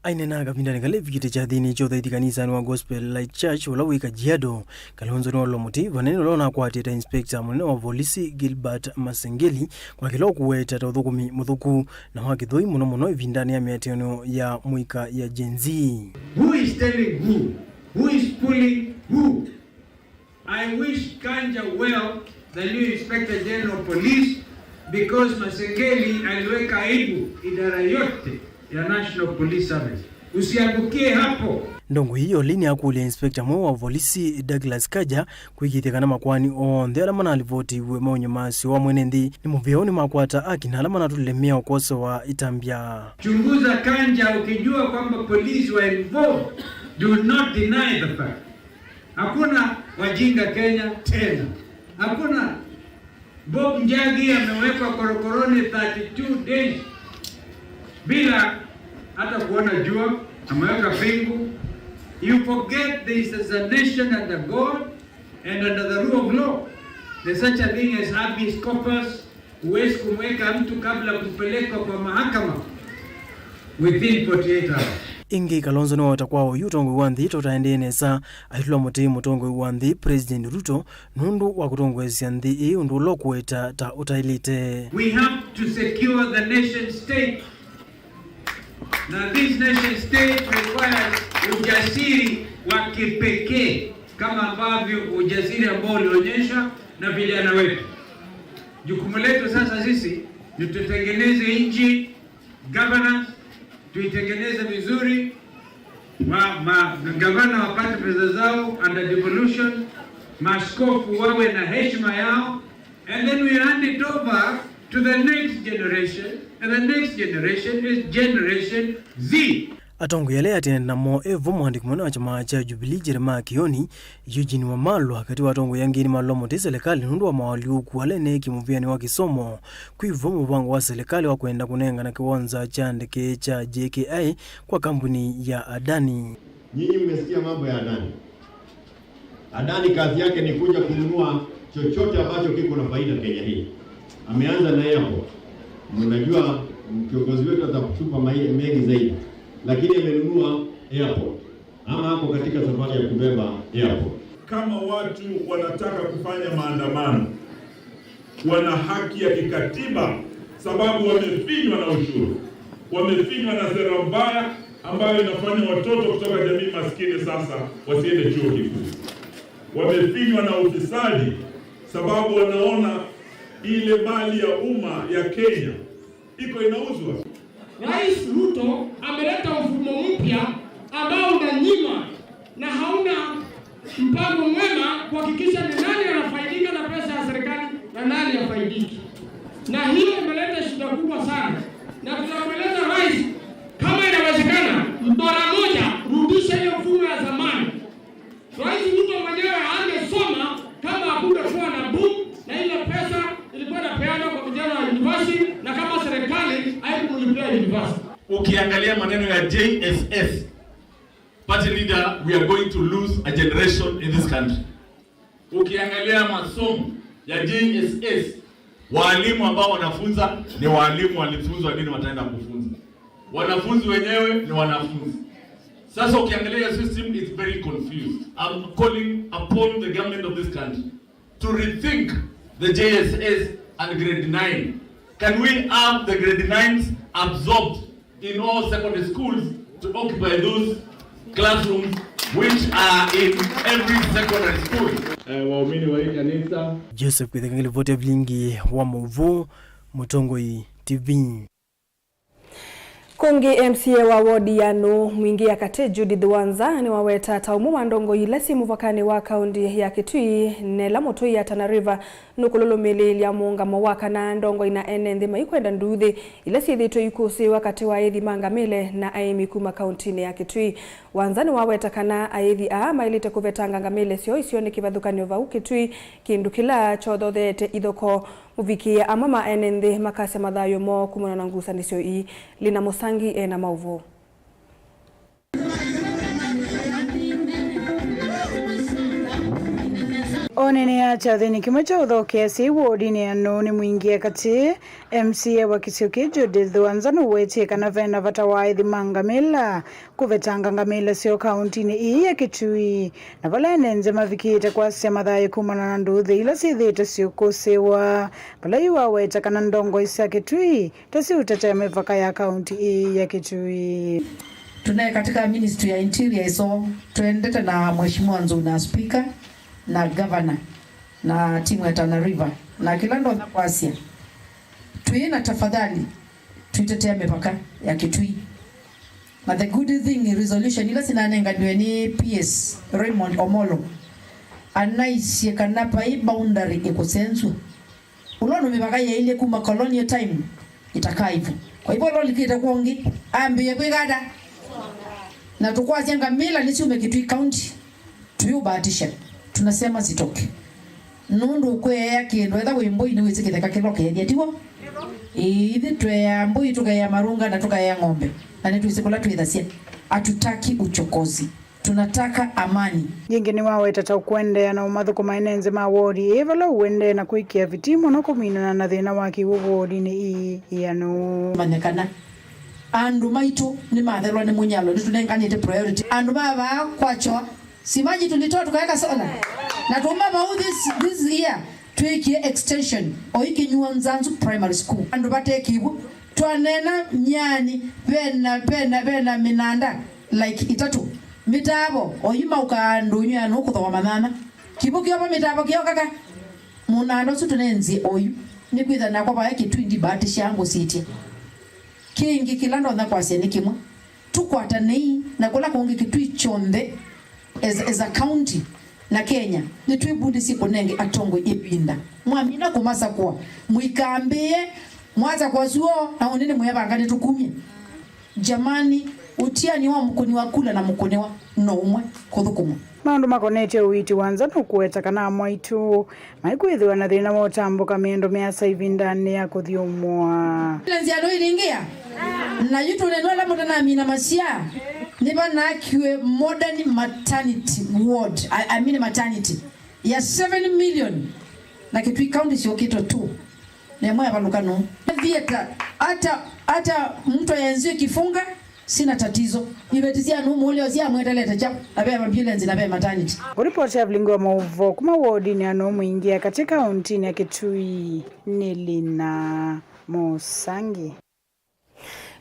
Aineena kavindanĩ kala ĩvikĩte kyathĩnĩ kya ũthaithi kanisanĩ wa Gospel Light Church ũla wĩ Kajiado, Kalonzo nĩwatũla mũtĩ vanene ũla ũnakwatĩte inspector mũnene wa volisi Gilbert Masengeli kwa kĩla ũkũweta ta ũthũkũmi mũthũku na wa kĩthũi, mũno mũno ĩvindanĩ ya mĩatĩanĩo ya mũika ya Gen Z. Who is telling who? Who is pulling who? I wish Kanja well, the new Inspector General of Police, because Masengeli aliweka aibu idara yote ya National Police Service. Usiangukie hapo. Ndongoi ĩyo lini akũlya inspector mweũ wa volisi Douglas Kanja kwĩkĩĩthya kana makoani onthe ala manalivotiw'e maũnyũ ma syo wa mwene nthĩ nĩ mũvĩaũ nĩmakwata aki na ala manatũlile mĩao kwosewa itambya. Chunguza Kanja ukijua kwamba polisi wa involved. Do not deny the fact. Hakuna wajinga Kenya tena. Hakuna Bob Njagi amewekwa korokoroni thirty-two days bila hata kuona jua, ameweka pingu. You forget this is a nation under God and under the rule of law. There's such a thing as habeas corpus. Huwezi kumweka mtu kabla kumpeleka kwa mahakama within forty-eight hours. Ĩngĩ, Kalonzo nĩwaweta kwa oyu ũtongoi wa nthĩ tũtaendee nesa, aitũla mũtĩ mũtongoi wa nthĩ President Ruto nũndũ wa kũtongoesya nthĩ ĩĩ ũndũ ũla ũkũweta ta ũtaĩlĩte. We have to secure the nation state. Na this nation state requires ujasiri wa kipekee kama ambavyo ujasiri ambao ulionyeshwa na vijana wetu. Jukumu letu sasa sisi ni tutengeneze nchi, governance, tuitengeneze vizuri, ma, ma, gavana wapate pesa zao under devolution, maaskofu wawe na heshima yao, and then we hand it over to the next generation, and the next generation is Generation Z. Atongoi ala atene namo evo mwandĩki mũnene wa kyama kya Jubilee Jeremiah Kioni, Eugene Wamalwa, katĩ wa atongoi angĩ nĩmalũa mũtĩ selekalĩ nũndũ wa mawalyũku ala eneekie mũvĩanĩ wa kĩsomo. Kwĩvo mũvango wa selekalĩ wa kwenda kũnengana kĩwanza kya ndeke kya J K I kwa kambuni ya Adani. Nyinyi mmesikia mambo ya Adani. Adani kazi yake ni kuja kununua chochote ambacho kiko na faida Kenya hii. Ameanza na airport. Mnajua kiongozi wetu atatupa mai-, mengi zaidi. Lakini amenunua airport. Ama ako katika safari ya kubeba airport. Kama watu wanataka kufanya maandamano, wana haki ya kikatiba, sababu wamefinywa na ushuru, wamefinywa na sera mbaya ambayo inafanya watoto kutoka jamii maskini sasa wasiende chuo kikuu. Wamefinywa na ufisadi, sababu wanaona ile mali ya umma ya Kenya iko inauzwa. Rais Ruto ameleta mfumo mpya ambao unanyima na hauna mpango mwema kuhakikisha ni nani anafaidika na Ukiangalia maneno ya J S S, party leader, we are going to lose a generation in this country. Ukiangalia masomo ya J S S, walimu ambao wanafunza ni walimu walifunzwa nini wataenda kufunza. Wanafunzi wenyewe ni wanafunzi. Sasa ukiangalia system is very confused. I'm calling upon the government of this country to rethink the J S S and grade nine. Can we have the grade nines absorbed in all secondary schools to occupy those classrooms which are in every secondary school? Eh, waumini wa hii kanisa. Joseph Kwitheka ngilivoti ya vilingi wa mauvoo, Mũtongoi T V. Kũngĩ, M C A wa wodi ya Nũũ Mwingĩ ya Katĩ, Judith Wanza, nĩwaweta ta ũmwe wa ndongoi ila syĩ mũvakanĩ wa kaũnti ya Kitui, na ĩla mũtũi ya Tana River nũkũlũlũmĩlĩĩlya mũũngamo wa kana ndongoi na ene nthĩ maikwenda nduuthĩ ila syĩthĩĩtwe ikũsĩĩwa katĩ wa aĩthi ma ngamĩle na aĩmi kuma kaũntinĩ ya Kitui. Wanza nĩwaweta kana aĩthi aa maĩlĩte kũvetanga ngamĩle syoo isyo nĩ kĩvathũkany'o vau Kitui, kĩndũ kĩla kyothotheete ithokoo. Mũvikĩĩa amwe ma ene nthĩ makasya mathayũ moo kumana na ngusanĩsyo ii. Lina Mũsangi e na maũvoo. Onene ya kyathĩnĩ kĩmwe kya ũthokea syai wodinĩ ya Nũũ Mwingĩ ya Katĩ, M C A wa kĩsio kĩĩ Judith Wanza nũwetie kana vena vata wa aĩthi ma ngamĩla kũvetanga ngamĩla syoo kaũntinĩ ii ya Kitui, na vala ene nthĩ mavikĩĩte kwasya mathayũ kumana na nduuthĩ ila syĩthĩĩtwe syĩkũsĩĩwa, vala yu waweta kana ndongoi sya Kitui ta siũtetea mĩvaka ya kaũnti ii ya Kitui. Tunaye katika ministry ya interior, so tuendete na Mheshimiwa Nzou na speaker na governor na timu ya Tana River na kila ndonya kwasya, twĩ na tafadhali, tuitetea mĩvaka ya Kitui. Na the good thing, resolution ila sinanenganiwe ni P S Raymond Omolo anaisye kana vai boundary ĩkũsenzwa. Ũla ũndũ mĩvaka yailye kuma colonial time ĩtakaĩvo. Kwa hivyo ũla ũlikĩte kwongĩ ambĩĩe kwĩka ata? Na tũkwasya ngamĩla nĩsyume Kitui County, tuyũbatisha, tunasema zitoke. Nũndũ ũkweea kĩndũ, etha wĩ mbũi nĩwĩsĩ kĩtheka kĩla ũkeethya, tiw'o? Ĩĩ, ithyĩ tweaa mbũi, tũkeea marunga na tũkaea ng'ombe, na nĩtwĩsĩ kũla twĩthasya. Hatutaki uchokozi. Tunataka amani. Yĩngĩ nĩwaweta ta ũkũendeea na ũmathũkũma ene nthĩ ma wodi ĩĩ vala ũendee na kwĩkĩa vitii mũno kũminana na thĩna wa kĩw'ũ wodinĩ ii ya Nũũ. Manye kana andũ maitũ nĩmathelwa nĩ mũnyalo, nĩtũnenganĩte priority andũ ma vaa kwa Kyoa. Si maji tulitoa tukaweka solar na tũma vau this, this year. Twĩkie extension o Ikinyuo Nzanzu Primary School. Andũ vate kĩw'ũ. Twaneena myani vena, vena, vena mĩnanda like itatũ. Mĩtaavo, oyu maukaa ndũnyũ ya Nũũ kũthooa manyanya. Kĩw'ũ kĩova mĩtaavo kĩokaka. Mũnanda ũsu tũnenzye oyu. Nĩkwĩtha nakwa vaya Kitui ndimbaatĩsyaa ngũsitye. Kĩngĩ kĩla ndonya kwasya nĩ kĩmwe. Tũkwatanei na kũla kũngĩ Kitui kyonthe as, as a county na Kenya. Nĩtwĩvundĩsye kũnenge atongoi ĩvinda. Mwamina kũmasakũa, mũikambĩĩe mwasakũa syoo na ũnĩ nĩmwĩevanga nĩtũkumya. Jamani, ũtiani wa mũkũni wa kula na mũkũnĩwa no ũmwe kũthũkũmwa. Maũndũ makonetye ũiiti wa nza nũkũweta kana amwaitũ maikwĩthĩwa na thĩna wa ũtambũka mĩendo mĩasa ĩvindanĩ ya kũthyũmũa. Ambulance ya Nũũ ĩlingĩa? Na yu tũnenwa ala mũtanamina masyaa, nĩvanakiwe modern maternity ward, I, I mean maternity, ya seven million, na Kitui County syũkĩtwe tu. Na ĩmwe yavalũka Nũũ. Theater, hata, hata mtu ayenziwe kifunga, sina tatizo. Iveti sya Nũũ mũũlyo syamwetelete kyaũ, na ve ambulance na ve maternity. Kũripoti ya vilingi wa maũvoo kuma wodinĩ ya Nũũ Mwingĩ ya Katĩ kaũntinĩ ya Kitui nĩ Lina Mũsangi.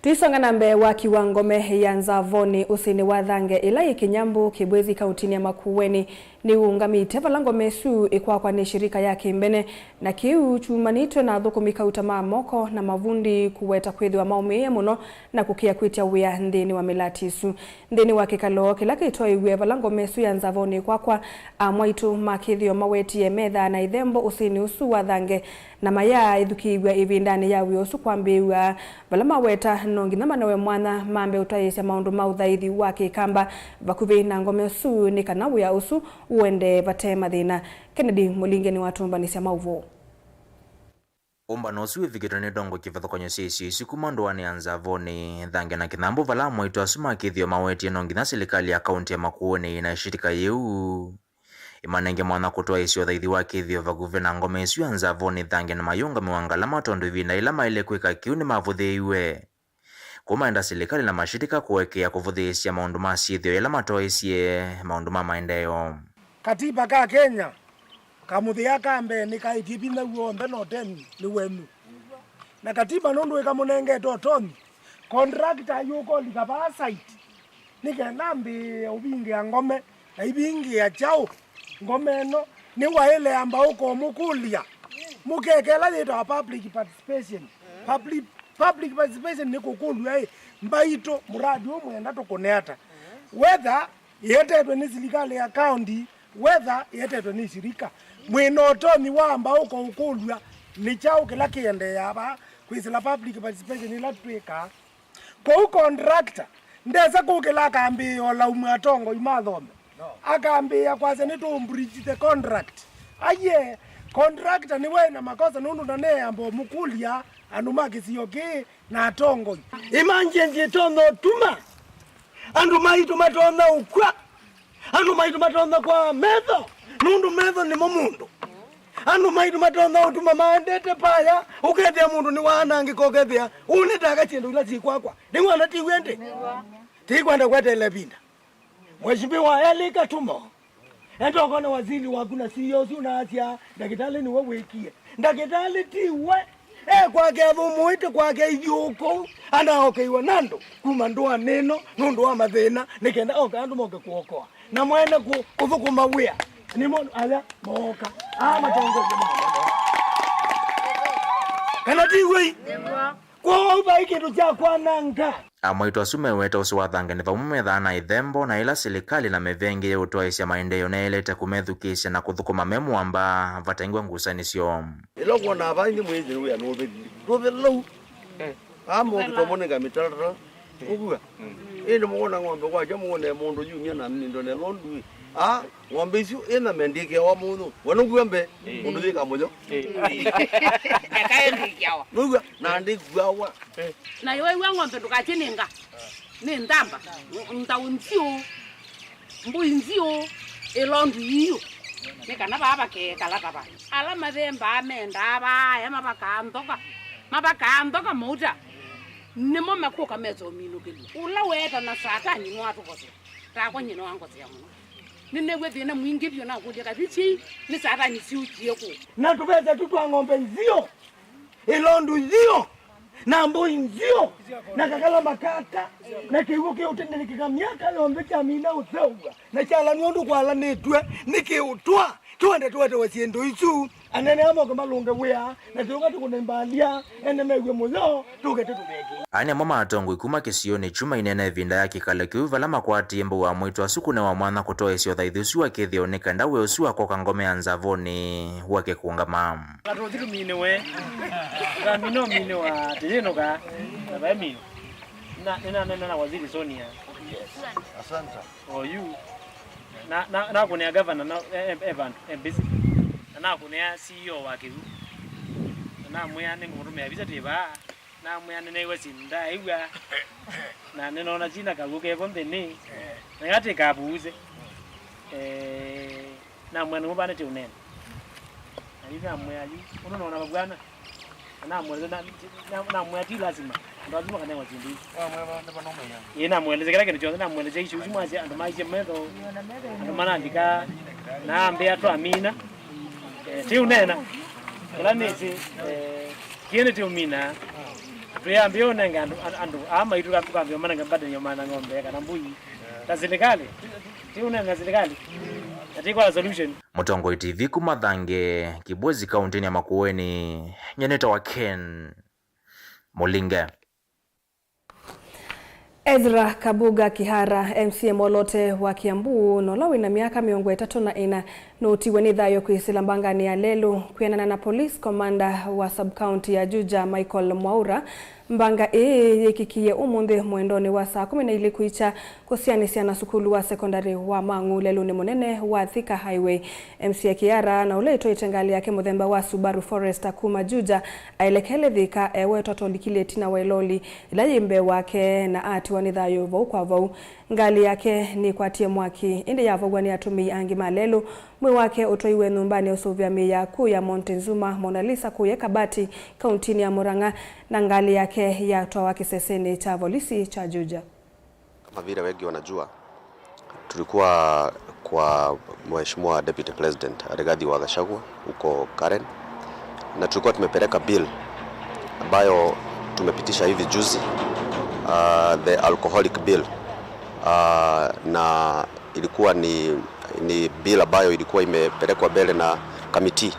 Tũisonga na mbee, waki wa ngome ya Nzavonĩ ũsĩnĩ wa Thange ĩla yĩ Kĩnyambũ Kĩbwezi kaũntinĩ ya Makueni nĩũũngamĩte, vala ngome ĩsu ĩkwakwa nĩ shirika ya Kĩmbene, na kĩu kyumanĩtw'e na athũkũmi kauta ma moko na mavundi kũweta kwĩthĩwa maũmĩĩe mũno na kũkĩa kwĩtya wĩa nthĩnĩ wa mĩlati ĩsu. Nthĩnĩ wa kĩkalo kĩla kĩtwaĩw'e vala ngome ĩsu ya Nzavonĩ ĩkwakwa, amwaitũ ma kĩthĩo mawetie methaa na ithembo ũsĩnĩ ũsu wa Thange, na mayaa ĩthukĩĩw'a ĩvindanĩ ya wĩa ũsu kwambĩĩw'a, vala maweta no nginya manewe mwanya mambe ũtaĩĩsya maũndũ ma ũthaithi wa Kĩkamba vakuvĩ na ngome ũsu nĩ kana wĩa ũsu ũendee vate mathĩna. Kennedy Mũlinge nĩwatũmbanĩsya maũvoo. Ũmbano ũsu wĩvikĩtwe nĩ ndongo kĩvathũkany'o sya isio isu kuma ndũanĩ ya Nzavonĩ, Thange na Kĩnambu, vala amwaitũ asu ma kĩthĩo mawetie no nginya silikalĩ ya kaũntĩ ya Makueni na shirika yĩu ĩmanenge mwanya kũtwaĩĩsya ũthaithi wa kĩthĩo vakuvĩ na ngome isu ya Nzavonĩ, Thange na Mayũnga mĩwanga ala, tondũ ĩvinda yĩla maĩle kwĩka kĩu nĩmavũthĩĩiwe. Kũu maenda silikalĩ na mashirika kũekea kũvũthĩĩsya maũndũ ma syĩthĩo yĩla matwaĩĩsye maũndũ ma maendeeo. Katiba ka Kenya, kamũthĩa ka mbee nĩkaĩtye vinya w'onthe na ũtonyi nĩ wenyu. Na katiba nũndũ ĩkamũnengete ũtonyi, contractor ayũka ũlika vaa site nĩ kenda ambĩĩe ũvingĩa ngome na ivingĩa kyaũ ngome ĩno, nĩwaĩle amba ũka ũmũkũlya mũkeka ĩla yĩtawa public participation. Public, public participation nĩ kũkũlw'a ĩ, mbaitũ, mũradi ũũ mwenda tũkũne ata? Whether ĩetetwe nĩ silikalĩ ya county, whether ĩetetwe nĩ shirika, mwĩ na ũtonyi wa amba ũka ũkũlw'a nĩ kyaũ kĩla kĩendeeaa vaa kwĩsĩla public participation ĩla twĩkaa. Kwoou contractor ndesa kũkĩla akambĩĩa ũlaumu atongoi ma thome. Akambĩĩa kwasya nĩtũ breach the contract. Aiee, contractor nĩwe na makosa nũndũ ndaneeamba ũmũkũlya andũ ma kĩsio kĩĩ na atongoi. Emergency ĩtonya ũtuma andũ maitũ matonya ũkw'a. Andũ maitũ matonya kwaa metho, nũndũ metho nĩmo mũndũ. Andũ maitũ matonya ũtuma maendete vaya, ũkethĩa mũndũ nĩwaanangĩka, ũkethĩa ũnĩtaka syĩndũ ila syĩ kwakwa. Nĩwona tiw'e ndĩ? Tikwenda kweteela ĩvinda. Mheshimiwa Eli Katumo enda ũkone waziri waku na C E O ũsu ũnaasya ndakĩtalĩ nĩwe wĩkie. Ndakĩtalĩ ti we. E kwake athũmũĩte kwake ithyũũkũ, anaokeiwe na andũ kuma ndũanĩ ĩno nũndũ wa mathĩna, nĩ kenda oka andũ moke kũokoa na mwene kũ-, kũthũkũma wĩa. Nĩmo aya mooka. Aa matongoesye nĩ mũno. Kana ti w'o? Kwoou vai kĩndũ kya kwananga. Amwaitũ asu meweta ũsĩ wa Thange nĩ vamwe methaa na ithembo, na ĩla silikalĩ na mĩvenge ya ũtwaĩĩsya maendeeo nĩyaĩlĩte kũmethukĩĩsya na kũthũkũma me mũamba vatengwa ngusanĩsyo. Ĩla ũkwonaa vaa nthĩ mwĩĩthĩ nĩ wĩa nũvĩthile. Ndũvĩlau. Aa mokĩtwa moneka mĩtaratara. Ũkua. Ĩndĩ mũkona ng'ombe kwakya mũkone mũndũ yumya na mĩndo na ĩlondu ĩ. Aa, ng'ombe isu ĩna mendĩkĩawa mũnyũ. Wanũkua mbe, mũndũ yĩka mũyo. Ekaendĩkĩawa. Nũigua, na ndĩkuawa. Na yĩwew'a ng'ombe ndũkakĩnĩnga. Nĩ nthamba, nthau nziũ, mbũi nziũ, ĩlondu iiũ. Nĩ kana vaa vakeekala ta va. Ala mathembaa mendaa vaaya mavakaa nzoka, mavakaa nzoka mauta, nĩmo makũka mesa ũminũkĩlyo. Ũla weetana Satani nĩwatũkosea. Takwa nyie nĩwangosea mũno. Nĩneew'a thĩna mwingĩ vyũ nakũlya kathi syei nĩ Satani syũkie kũũ. Na tũvesa tu twa ng'ombe nziũ. Ĩlondu nziũ, na mbũi nziũ, na kakala makata, na kĩw'ũ kĩũtindĩlĩkĩka myaka yonthe kyamina ũseũvw'a, na kyalanw'a ũndũ kwalanĩtw'e nĩ kĩũtwa, tũende tũetewe syĩndũ isu, anene aa moke malũnge wĩa, na tũũka tũkũne mbalia, ene mew'e mũyo, tũke tũtũveke. Aa nĩmo ma atongoi kuma kĩsionĩ kyu maineena ĩvinda ya kĩkalo kĩu vala makwatie mbau wa mwĩĩtu asu kũnewa mwanya kũtwaĩĩsya ũthaithi ũsu wa kĩthĩo nĩ kenda wĩa ũsu wa kwoka ngome ya Nzavonĩ wake kũũngama. Na tũthi tũminĩwe. Tũkamina ũminĩwa tĩyĩnũka. Na vae mino. Na, nĩnaneena na waziri Sonia. Asante. Oyu. Na, na, nakũnĩa gavana na, e, e, e vandũ, e busy. Na nakũnĩa C E O wa kĩw'ũ. Na namwĩa nĩngũmũtũmĩa visa twĩ vaa. Namwĩa nĩneew'a syĩndũ ndaaĩw'a. Na nĩnoona syĩna kaw'ũ kevo nthĩnĩ. Na ĩla tĩkavuuse. Eh, Namwĩa nĩmũvanĩte ũneena. Na yu namwĩa yu, ũndũ noona vavwana. Na namweleza, na, na, namwĩa ti lasima. Andũ asu makanewa syĩndũ isu. Ĩĩ, namweleza kĩla kĩndũ kyonthe, namweleza isu, isu mwasya andũ maisye metho. Andũ manandika, na ambĩa twamina. Eh, ti ũneena. Kĩla nĩsĩ, eh, kĩene ti ũmina. Twĩambĩa ũnenge andũ, andũ, andũ, aa maitũ tũkambĩa manenge mbandani ya mana ng'ombe kana mbũi. Ta silikalĩ, ti ũnene na silikalĩ, na ti kwa solution. Mũtongoi T V kuma Thange, Kibwezi, kaũntĩnĩ ya Makueni, nyie nĩtawa Ken Mũlinge. Ezra Kabuga Kihara, M C A mwoloote wa Kiambu, na ũla wĩna myaka mĩongo ĩtatũ na ĩna, Nũtiwe nĩ thayũ kwĩsĩla mbanganĩ ya lelũ. Kwĩanana na police commander wa sub-county ya Juja, Michael Mwaura, mbanga ĩĩ yĩkĩkie ũmũnthĩ mwendonĩ wa saa kũmi na ilĩ kwĩkya kũsianĩsya na sukulu wa sekondalĩ wa Mang'u lelũnĩ mũnene wa Thika Highway. M C A Kiara, na ũla ĩtwaĩte ngalĩ yake mũthemba wa Subaru Forester kuma Juja, aelekele Thika ewetwa tolikile ĩtina wa ĩloli ĩla yĩ mbee wake na atiwa nĩ thayũ vau kwa vau. Ngalĩ yake nĩkwatie mwaki, ĩndĩ yavow'a nĩ atũmĩi angĩ ma lelũ. Mwĩĩ wake ũtwaiwe nyũmbanĩ ya ũsũvĩa mĩĩ ya kũũ ya Mount Nzuma, Mona Lisa kũya Kabati, kauntinĩ ya Murang'a, na ngalĩ yake yatwawa kĩsesenĩ kya volisi kya Juja. Kama vile wengi wanajua, tulikuwa kwa Mheshimiwa Deputy President Rigathi wa Gachagua huko Karen, na tulikuwa tumepeleka bill ambayo tumepitisha hivi juzi, uh, the alcoholic bill, uh, na ilikuwa ni, ni bill ambayo ilikuwa imepelekwa mbele na committee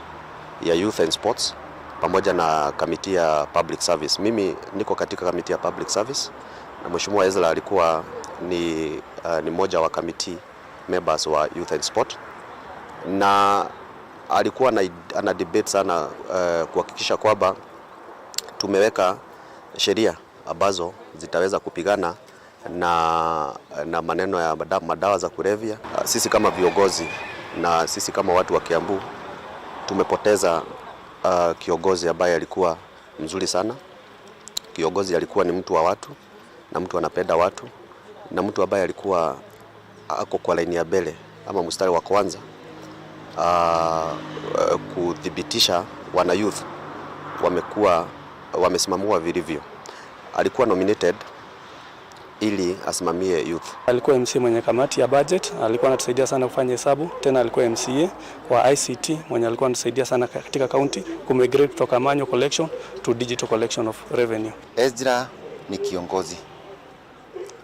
ya Youth and Sports pamoja na committee ya Public Service. Mimi niko katika committee ya Public Service, na Mheshimiwa Ezra alikuwa ni, uh, ni mmoja wa committee members wa Youth and Sport, na alikuwa ana, ana debate sana, uh, kuhakikisha kwamba tumeweka sheria ambazo zitaweza kupigana na, na maneno ya mada-, madawa za kulevya. Uh, sisi kama viongozi na sisi kama watu wa Kiambu tumepoteza, uh, kiongozi ambaye alikuwa mzuri sana. Kiongozi alikuwa ni mtu wa watu na mtu anapenda watu na mtu ambaye alikuwa ako kwa laini ya mbele ama mstari wa kwanza, ah, kuthibitisha wana youth wamekuwa, wamesimamiwa vilivyo. Alikuwa nominated ili asimamie youth. Alikuwa M C A mwenye kamati ya budget, alikuwa anatusaidia sana kufanya hesabu, tena alikuwa M C A kwa I C T mwenye alikuwa anatusaidia sana katika county kumigrate kutoka manual collection to digital collection of revenue. Ezra ni kiongozi.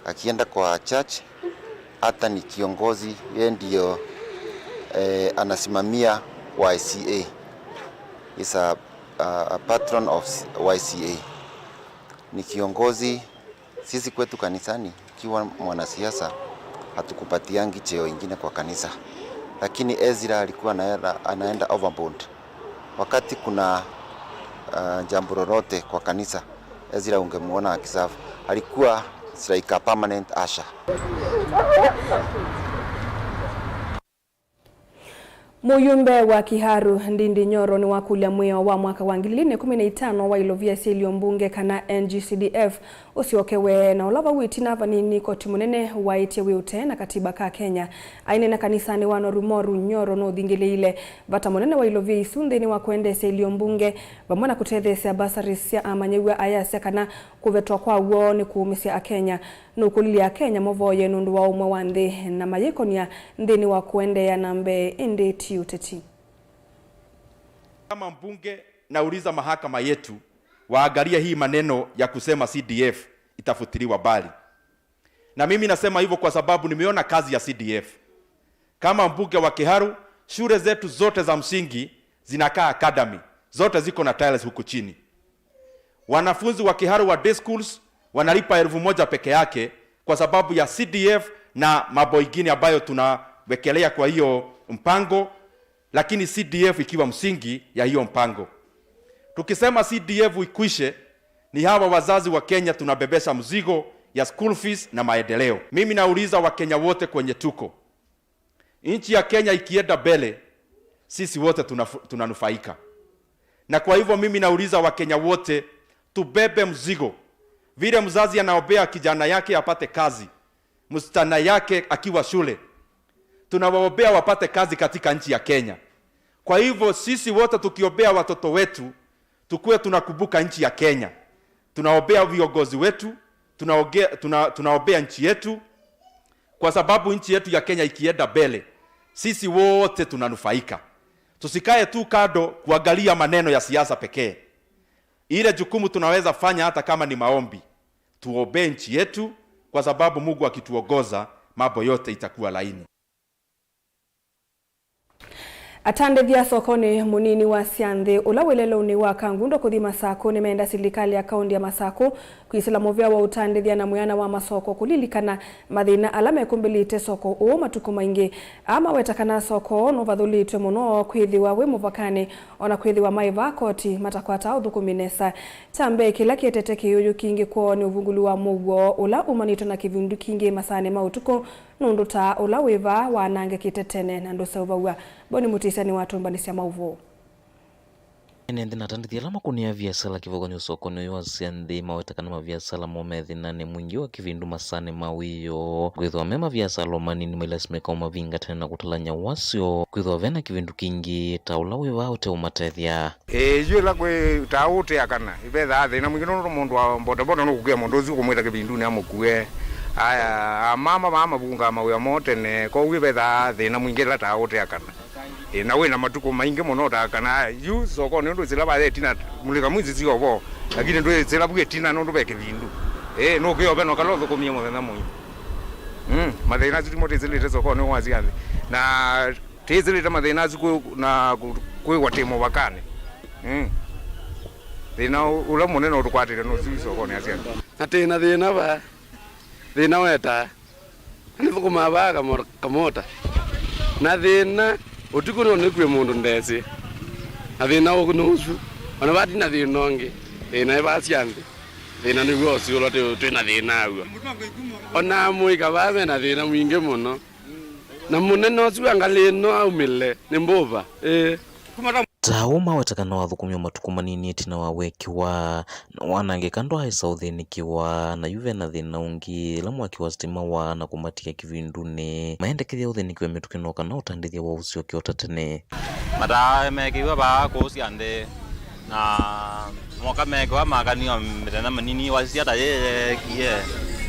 Akienda kwa church, hata ni kiongozi, yeye ndio, eh, anasimamia Y C A. Is a, a, a patron of Y C A. Ni kiongozi. Sisi kwetu kanisani, ukiwa mwanasiasa, hatukupatiangi cheo ingine kwa kanisa. Lakini Ezra alikuwa anaenda, anaenda overboard. Wakati kuna, uh, jambo lolote kwa kanisa, Ezra ungemuona akiserve. Alikuwa, it's like a permanent usher. Mũyumbe wa Kiharu, Ndindi Nyoro, nĩwakũlya mwĩao wa mwaka wa ngili ilĩ na ĩkũmi na itano wa ilovia sya ilio mbunge kana N G C D F ũsyokewe, na ũla vau ĩtina vanini koti mũnene waĩtye wĩ ũtee na katiba ka Kenya. Aineena kanisanĩ wa Norumoru, Nyoro nũthingĩlĩĩile vata mũnene wa ilovia isu nthĩnĩ wa kũendeesya ilio mbunge, vamwe na kũtetheesya bursaries sya amanyĩw'a ayasya kana kũvetwa kwa w'o nĩ kũũmĩsya Akenya. Nũkũlilye Akenya mavoye nũndũ wa ũmwe wa nthĩ na mayĩkonia nthĩnĩ wa kũendeea na mbee, ĩndĩ ti ũteti. Kama mbunge, nauliza mahakama yetu waangalie hii maneno ya kusema C D F itafutiliwa mbali. Na mimi nasema hivyo kwa sababu nimeona kazi ya C D F. Kama mbunge wa Kiharu, shule zetu zote za msingi zinakaa academy. Zote ziko na tiles huku chini. Wanafunzi wa Kiharu wa day schools wanalipa elfu moja peke yake kwa sababu ya C D F na mambo ingine ambayo tunawekelea kwa hiyo mpango, lakini C D F ikiwa msingi ya hiyo mpango. Tukisema C D F ikwishe, ni hawa wazazi wa Kenya tunabebesha mzigo ya school fees na maendeleo. Mimi nauliza Wakenya wote kwenye tuko, nchi ya Kenya ikienda mbele, sisi wote tunafu-, tunanufaika. Na kwa hivyo mimi nauliza Wakenya wote, tubebe mzigo. Vile mzazi anaombea kijana yake apate kazi, msichana yake akiwa shule, tunawaombea wapate kazi katika nchi ya Kenya. Kwa hivyo sisi wote tukiombea watoto wetu, tukuwe tunakumbuka nchi ya Kenya. Tunaombea viongozi wetu, tunaoge-, tuna-, tunaombea nchi yetu, kwa sababu nchi yetu ya Kenya ikienda mbele, sisi wote tunanufaika. Tusikae tu kando kuangalia maneno ya siasa pekee. Ile jukumu tunaweza fanya hata kama ni maombi, tuombee nchi yetu, kwa sababu Mungu akituongoza, mambo yote itakuwa laini. Atandĩthya sokonĩ mũnini wa Syanthĩ, ũla wĩ lelũnĩ wa Kangundo kũthi Masakũ, nĩmenda silikalĩ ya kaũntĩ ya Masakũ kwĩsĩla mũvea wa ũtandĩthya na mwĩana wa masoko kũlilikana mathĩna ala mekũmbĩlĩte soko ũũ matukũ maingĩ. Aa maweta kana soko ũũ nũvathũlĩtw'e mũno kwĩthĩwa wĩ mũvakanĩ, o na kwĩthĩwa maĩ vaa koti matakwataa ũthũkũmi nesa. Kya mbee, kĩla kĩetete kĩũyũ kingĩ kwoo nĩ ũvungũlu wa mũuo ũla umanĩtwe na kĩvindu kingĩ masaanĩ ma ũtukũ, nũndũ taa ũla wĩ vaa waanangĩkĩte tene na ndũseũvaw'a. Boni Mũtĩsya nĩwatũmbanĩsya maũvoo. Ene nthĩ na atandĩthya ala makũnĩa viasala kĩvathũkany'o sokonĩ ũyũ wa Syanthĩ maweta kana maviasala moo me thĩnanĩ mwingĩ wa kĩvindu masaanĩ ma wĩoo, kwĩthĩwa me maviasala o manini mailasimĩka ũmavinga tene na kũtalany'a wasyo, kwĩthĩwa ve na kĩvindu kingĩ ta ũla wĩ vaa ũteũmatethya. Ĩĩ, yu ĩla kwĩ taa ũũtea kana, vethaa thĩna mwingĩ nũndũ mũndũ wa bodaboda nũkũkĩa mũndũ ũsu kũmwĩta kĩvindunĩ amũkue. Aya, amama vaa mavungaa mawĩa moo tene, kwoou vethaa thĩna mwingĩ ĩla taa ũũtea kana. Ĩĩ, na wĩ na matukũ maingĩ mũno ũtaa kana, yu sokonĩ ũndũ wĩsĩla vaya ĩtina, mũlika mwĩsĩ sio vo, lakini ndwĩsĩla vu ĩtina nũndũ ve kĩvindu. Ĩĩ, nũkĩovena ũkala ũthũkũmie mũthenya mũima. Mm, mathĩna asu timo twĩsĩlĩte sokonĩ wa Syanthĩ. Na Tĩsĩlĩte mathĩna asu kwĩ-, na kũ-, kwĩw'a tĩ mũvakanĩ. Mm. Thĩna ũ-, ũla mũnene ũtũkwatĩte nũsu isokonĩ ya Syanthĩ. Na tĩ na thĩna vaa, thĩna wetaa, na nĩthũkũmaa vaa kamo-, kamota. Na thĩna ũtukũ no nĩkw'e mũndũ ndesĩ. Na thĩna ũũ nũsu, o na vati na thĩna ũngĩ, thĩna ĩ vaa Syanthĩ. Thĩna nĩw'o ũsu ũla twĩ, twĩ na thĩna aw'o. O na mũika vaa ve na thĩna mwingĩ mũno. Na mũnene ũsu wa ngalĩ ĩno aumĩle nĩ mbũva, ĩĩ. Ta ũu maweta kana wathũkũmie matukũ manini ĩtina wa wekiwa, na wanangĩka ndwaaĩsa ũthĩnĩkĩwa, na yu ve na thĩna ũngĩ, ĩla mwaki wa sitima waa na kũmatia kĩvindunĩ, maendekethya ũthĩnĩkĩwe mĩtũkĩ no kana ũtandĩthya wa ũsyoke o ta tene. Mataa meekĩiwe vaa kũũ Syanthĩ. Na moka meekĩwa makaniwa mĩthenya mĩnini, wasisya ta yĩĩ yeekie,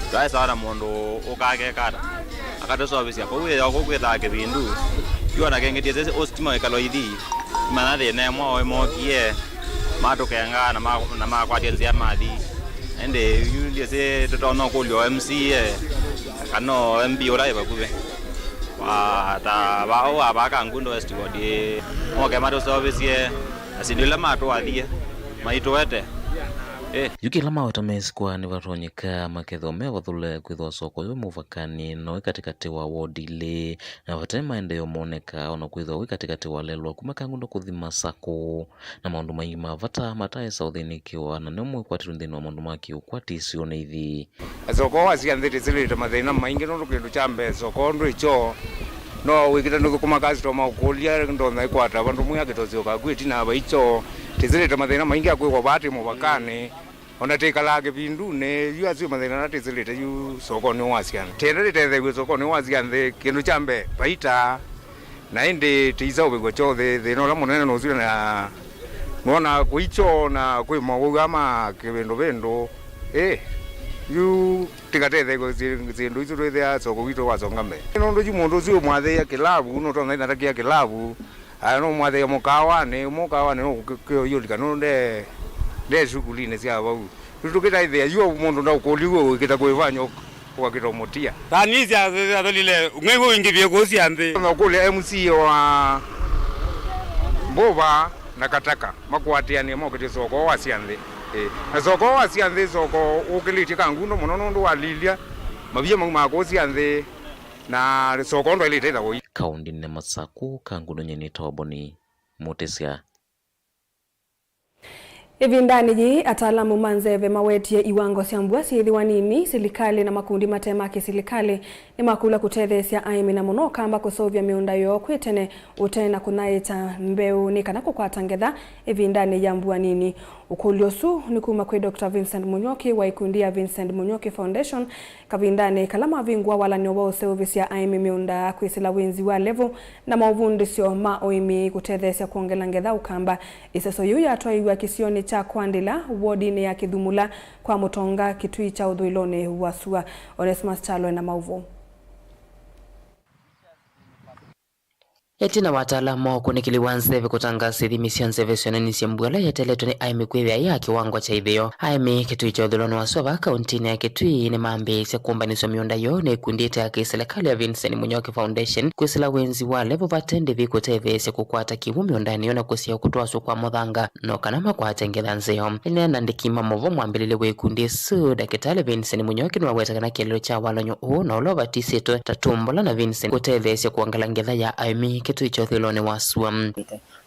ndwaĩsawa na mũndũ ũkakekata akatũseũvĩsya. Kwoou wĩoo kũu kwĩthaa kĩvindu, yu o na kĩngĩ ndyĩsĩ ũsitima wĩkalo ithi, mana thĩna ĩmwe oĩ mookie, matũkenga na ma-, na makwatya nzĩa mathi. Ĩndĩ yu ndyĩsĩ tũtonya ũkũlya o M C A kana o M P ũla wĩ vakuvĩ. Wa, ta vaa ũũ wa vaa Kangundo West Ward, ĩ, moke matũseũvĩsye na syĩndũ ila matũathie maitũete. Ĩ. Yu kĩla maweta mesikwa nĩvatonyeka makethĩwa me vathũle kwĩthĩwa soko yĩ mũvakanĩ na wĩ katĩkatĩ wa ward ilĩ, na vate maendeeo moneka, o na kwĩthĩwa wĩ katĩkatĩ wa lelwa kuma Kangundo kũthi Masakũ, na maũndũ maingĩ ma vata mataĩsa ũthĩnĩkĩwa, na nĩmo mwĩkwatĩlyo nthĩnĩ wa maũndũ ma kĩũkwati isionĩ ithi. Soko wa Syanthĩ tĩsĩlĩte mathĩna maingĩ nũndũ kĩndũ kya mbee soko ndwĩ kyoo. No wĩkĩte nũthũkũma customer ũkũlya ndonya ĩkwata vandũ mwĩa kĩtosyo kaku ĩtina vai kyoo. Tĩsĩlĩte mathĩna maingĩ akwĩkwa vaa tĩ mũvakanĩ. O na tĩkalaa kĩvindunĩ, yu asu mathĩna ala tĩsĩlĩte yu sokonĩ wa Syanthĩ. Tĩenda tĩtetheew'e sokonĩ wa Syanthĩ, kĩndũ kya mbee, vaita. Na ĩndĩ tĩiseũvĩw'a kyoo, thĩ-, thĩna ũla mũnene nũsu na nũona kwĩ kyoo na kwĩ mawau aa ma kĩvĩndũvĩndũ. Ĩ, yu tĩkatetheew'e syĩ-, syĩndũ isu twĩthĩa soko witũ wasonga mbee. Nũndũ yu mũndũ ũsu ũmwathĩĩa kĩlavu, nũtonya ĩnatakĩa kĩlavu, aya nũmwathĩĩa mũkawanĩ, mũkawanĩ nũkĩũyũlika nũndũ nde, nde sukulinĩ sya vau. Yu tũkĩtaĩthĩa, yu mũndũ ndaũkũlya wĩkĩta kũĩvany'a ũkakĩta ũmũtia. Kanisa syatholile, ng'ei wĩingĩvie kũũ Syanthĩ. Nokũlya M C A wa Mbuva na Kataka makwatĩanĩe mokĩtye soko wa Syanthĩ. Ĩ. Na soko wa Syanthĩ, soko ũkĩlĩtye Kangundo mũno nũndũ walilya mavia maumaa kũũ Syanthĩ, na soko ndwaĩlĩte ĩthaw'o. Kaũndĩnĩ Masakũ, Kangundo nyie nĩtawa Boni Mũtĩsya. Ĩvindanĩ yĩĩ, ataalamu ma nzeve mawetie iwango sya mbua syĩthĩwa nini, silikalĩ na makundi mate ma kĩsilikalĩ nĩmakũlw'a kũtetheesya aĩmi na mũno Ũkamba kũseũvya mĩũnda yoo kwĩ tene ũte na kũnyaĩĩkya mbeũ nĩ kana kũkwata ngetha ĩvindanĩ ya mbua nini. Ũkũlyo ũsu nĩ kuma kwĩ Doctor Vincent Mũnyuoki wa ikundi ya Vincent Mũnyuoki Foundation, kavindanĩ kala mavingũa walan'yo wa ũseũvĩsya aĩmi mĩũnda kwĩsĩla wĩnzi wa levo na maũvundĩsyo ma ũĩmi kũtetheesya kwongela ngetha Ũkamba. Ĩseso yĩu yatwaĩiw'a kĩsionĩ kya Kwandĩla, wodinĩ ya Kĩthumula, kwa Mũtonga, Kĩtui kya ũthũĩlonĩ wa sua. Onesmus Kyalo ena maũvoo. Ĩtina wa ataalamu ma ũkunĩkĩli wa nzeve kũtangaasa ithimi sya nzeve syonanĩsye mbua ĩla yeteletwe nĩ aĩmi kwĩthĩa ya kĩwango kya ĩtheo, aĩmi Kitui kya ũthũĩlonĩ wa sua vaa kauntinĩ ya Kitui nĩmambĩĩsye kũmbanĩsya mĩũnda yoo nĩ ĩkundi ĩte ya kĩsilikalĩ ya Vincent Munyoki Foundation kwĩsĩla wĩnzi wa levo vate ndĩvi kũtetheesya kũkwata kĩw'ũ mĩũndanĩ yoo na kũsyaĩa kũtwasw'a kwa mũthanga no kana makwate ngetha nzeo. Ĩneena na andĩki ma maũvoo, mwambĩlĩlya wa ĩkundi ĩsu, Ndakĩtalĩ Vincent Munyoki, nĩwaweta kana kĩeleelo kya walany'o ũũ na ũla ũvatisĩtwe ta Tumbola na Vincent kũtetheesya kwongela ngetha ya aĩmi Kitui kya ũthũĩlonĩ wa sua.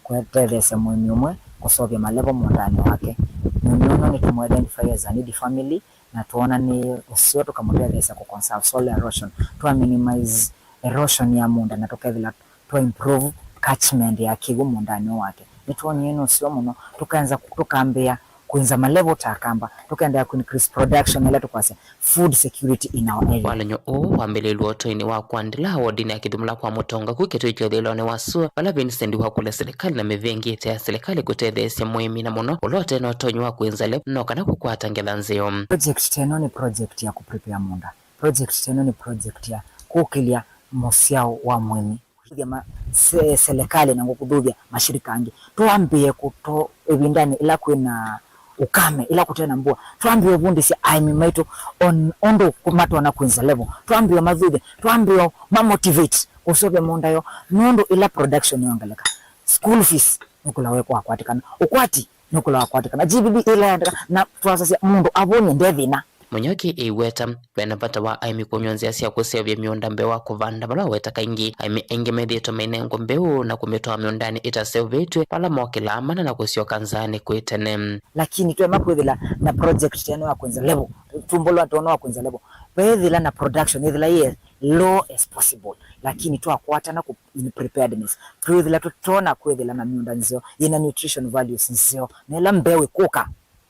Kũtetheesya mũĩmi ũmwe kũseũvya malevo mũũndanĩ wake. Mũĩmi ũno nĩtũmũ identify as a needy family, na twoona nĩ ũseo tũkamũtetheesya kũ conserve soil erosion, twa minimize erosion ya mũũnda, na tũkethĩla twa improve catchment ya kĩw'ũ mũũndanĩ wake. Nĩtwonie nĩ ũseo mũno, tũkaanza, tũkambĩĩa kwĩnza malevo ta Akamba, tũkaendeea ku increase production ĩla tũkwasya food security in our area. Walany'o ũũ wambĩlĩlw'e ũtũinĩ wa Kwandĩla, wodinĩ ya Kĩthumula kwa Mũtonga, ku Kitui kya ũthũĩlonĩ wa sua, vala Vincent wakũlya silikalĩ na mĩvĩngĩ ĩte ya silikalĩ kũtetheesya mũĩmi, na mũno ũla ũte na ũtonyi wa kwĩnza levo no kana kũkwata ngetha nzeo. Project ta ĩno nĩ project ya kũ prepare mũũnda. Project ta ĩno nĩ project ya kũkĩlya mũsyao wa mũĩmi. Kũthũthya ma-, se-, silikalĩ na kũthũthya mashirika angĩ. Twambĩĩe kũto ĩvindanĩ ĩla kwĩ na ũkame, ĩla kũte na mbua. Twambĩĩe ũvundĩsya aĩmi maitũ on ũndũ matonya kwĩnza levo. Twambĩĩe mathuthye, twambĩĩe ma motivate kũseũvya mĩũnda yoo. Nũndũ ĩla production yongeleka, school fees nũkũla wakwatĩkana, ũkwati nũkũla wakwatĩkana, G D P ĩla yaendeka, na twasasya mũndũ avũny'e nde thĩna. Munyoki ĩiweta ve na vata wa aĩmi kũnywa nzĩa sya kũseũvya mĩũnda mbee wa kũvanda, vala waweta kaingĩ aĩmi aingĩ methĩĩtwe mainengwa mbeũ na kũmĩtwaa mĩũndanĩ ĩtaseũvĩtw'e, vala mokĩlaa mana na kũsyoka nzaanĩ kwĩ tene. Lakini twema kwĩthĩla na project ĩno ya kwĩnza level, Tumbola twoona wa kwĩnza level, veethĩla na production ĩthĩla yĩ low as possible, lakini twakwatana kũ in preparedness, twĩthĩla tũtonya kwĩthĩla na mĩũnda nzeo yĩna nutrition values nzeo, na ĩla mbeũ ĩkũka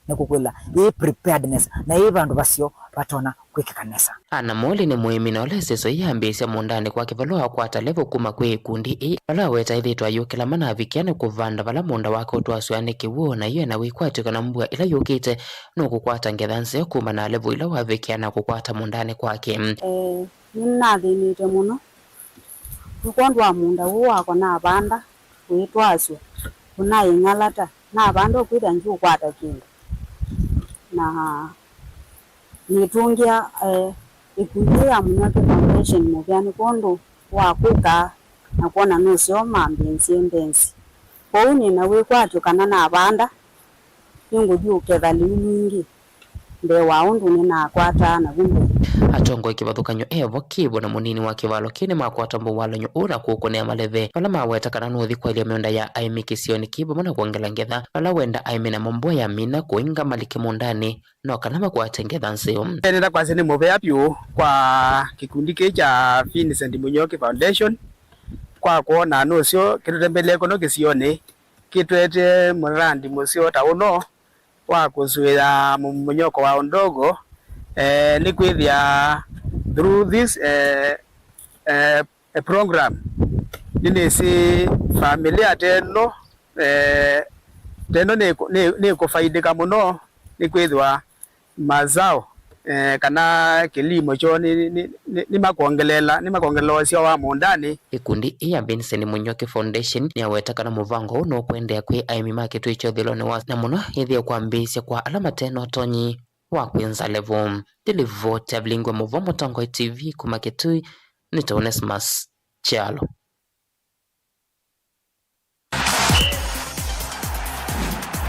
nĩ kũkwĩla yĩ preparedness na yĩ vandũ vaseo vatonya kwĩkĩka nesa. Ana Moli nĩ mũĩmi na ũla ĩseso yĩambĩĩsya mũũndanĩ kwake vala wakwata levo kuma kwĩ ĩkundi ĩĩ, vala aweta ĩthĩĩtwe ayũkĩla mana avikĩa nĩ kũvanda vala mũũnda wake ũtwasw'a nĩ kĩw'ũ, na yu ena wĩkwatyo kana mbua ĩla yũkĩte nũkũkwata ngetha nzeo kuma na levo ila wavikĩa na kũkwata mũũndanĩ kwake. Eh, nĩnathĩnĩte mũno. Nĩ kwondũ wa mũũnda ũũ wakwa navanda, ũitwasw'a, ũnaing'alata, navanda ũkwĩthĩa ndiũkwata kĩndũ. Na nĩtũngĩa, eh, ĩkundi ya Munyoki Foundation mũvea nĩ kwondũ wa kũka na kwona nũseo mambĩĩsye mbesa. Kwoou nĩ na wĩkwatyo kana navanda, nĩngũthi ũketha lĩu lingĩ mbee wa ũndũ nĩnakwataa naw'o mbee. Atongoi kĩvathũkany'o evo kĩvo na mũnini wa kĩvalo kĩĩ nĩmakwata mbau walany'o ũũ na kũũkũnĩa maleve, vala maweta kana nũũthi kwaĩlya mĩũnda ya aĩmi kĩsionĩ kĩĩ vamwe na kwongela ngetha. Vala wenda aĩmi namo mbua yamina kũinga malike mũũndanĩ no kana makwate ngetha nzeo. Nenda kwasya nĩ mũvea vyũ kwa kĩkundi kĩĩ kya Vincent Munyoki Foundation kwa kwona nũseo kĩtũtembelee kũno kĩsionĩ, kĩtwetee mũrandi mũseo ta ũno wa kũsũĩa mmomonyoko wa ũdogo, eh, nĩkwĩthĩa through this, eh, eh, eh, program, nĩnĩsĩ familia teno, eh, teno nĩ, nĩ, nĩkũfaidĩka mũno nĩkwĩthĩwa mazao, eh, kana kĩlimo kyoo nĩ, nĩ, nĩ, nĩmakwongeleela, nĩmakwongeleela ũseo wa mũũndanĩ. Ĩkundi ĩĩ ya Vincent Munyoki Foundation nĩyaweta kana mũvango ũũ nũkũendeea kwĩ aĩmi ma Kitui kya ũthũĩlonĩ wa, na mũno ĩthĩe kwambĩĩsya kwa ala mate na ũtonyi wa kwĩnza levo. Ndilivoti ya Vilingwe Mũvoo, Mũtongoi T V kuma Kitui, nĩ ta Onesmus Kyalo.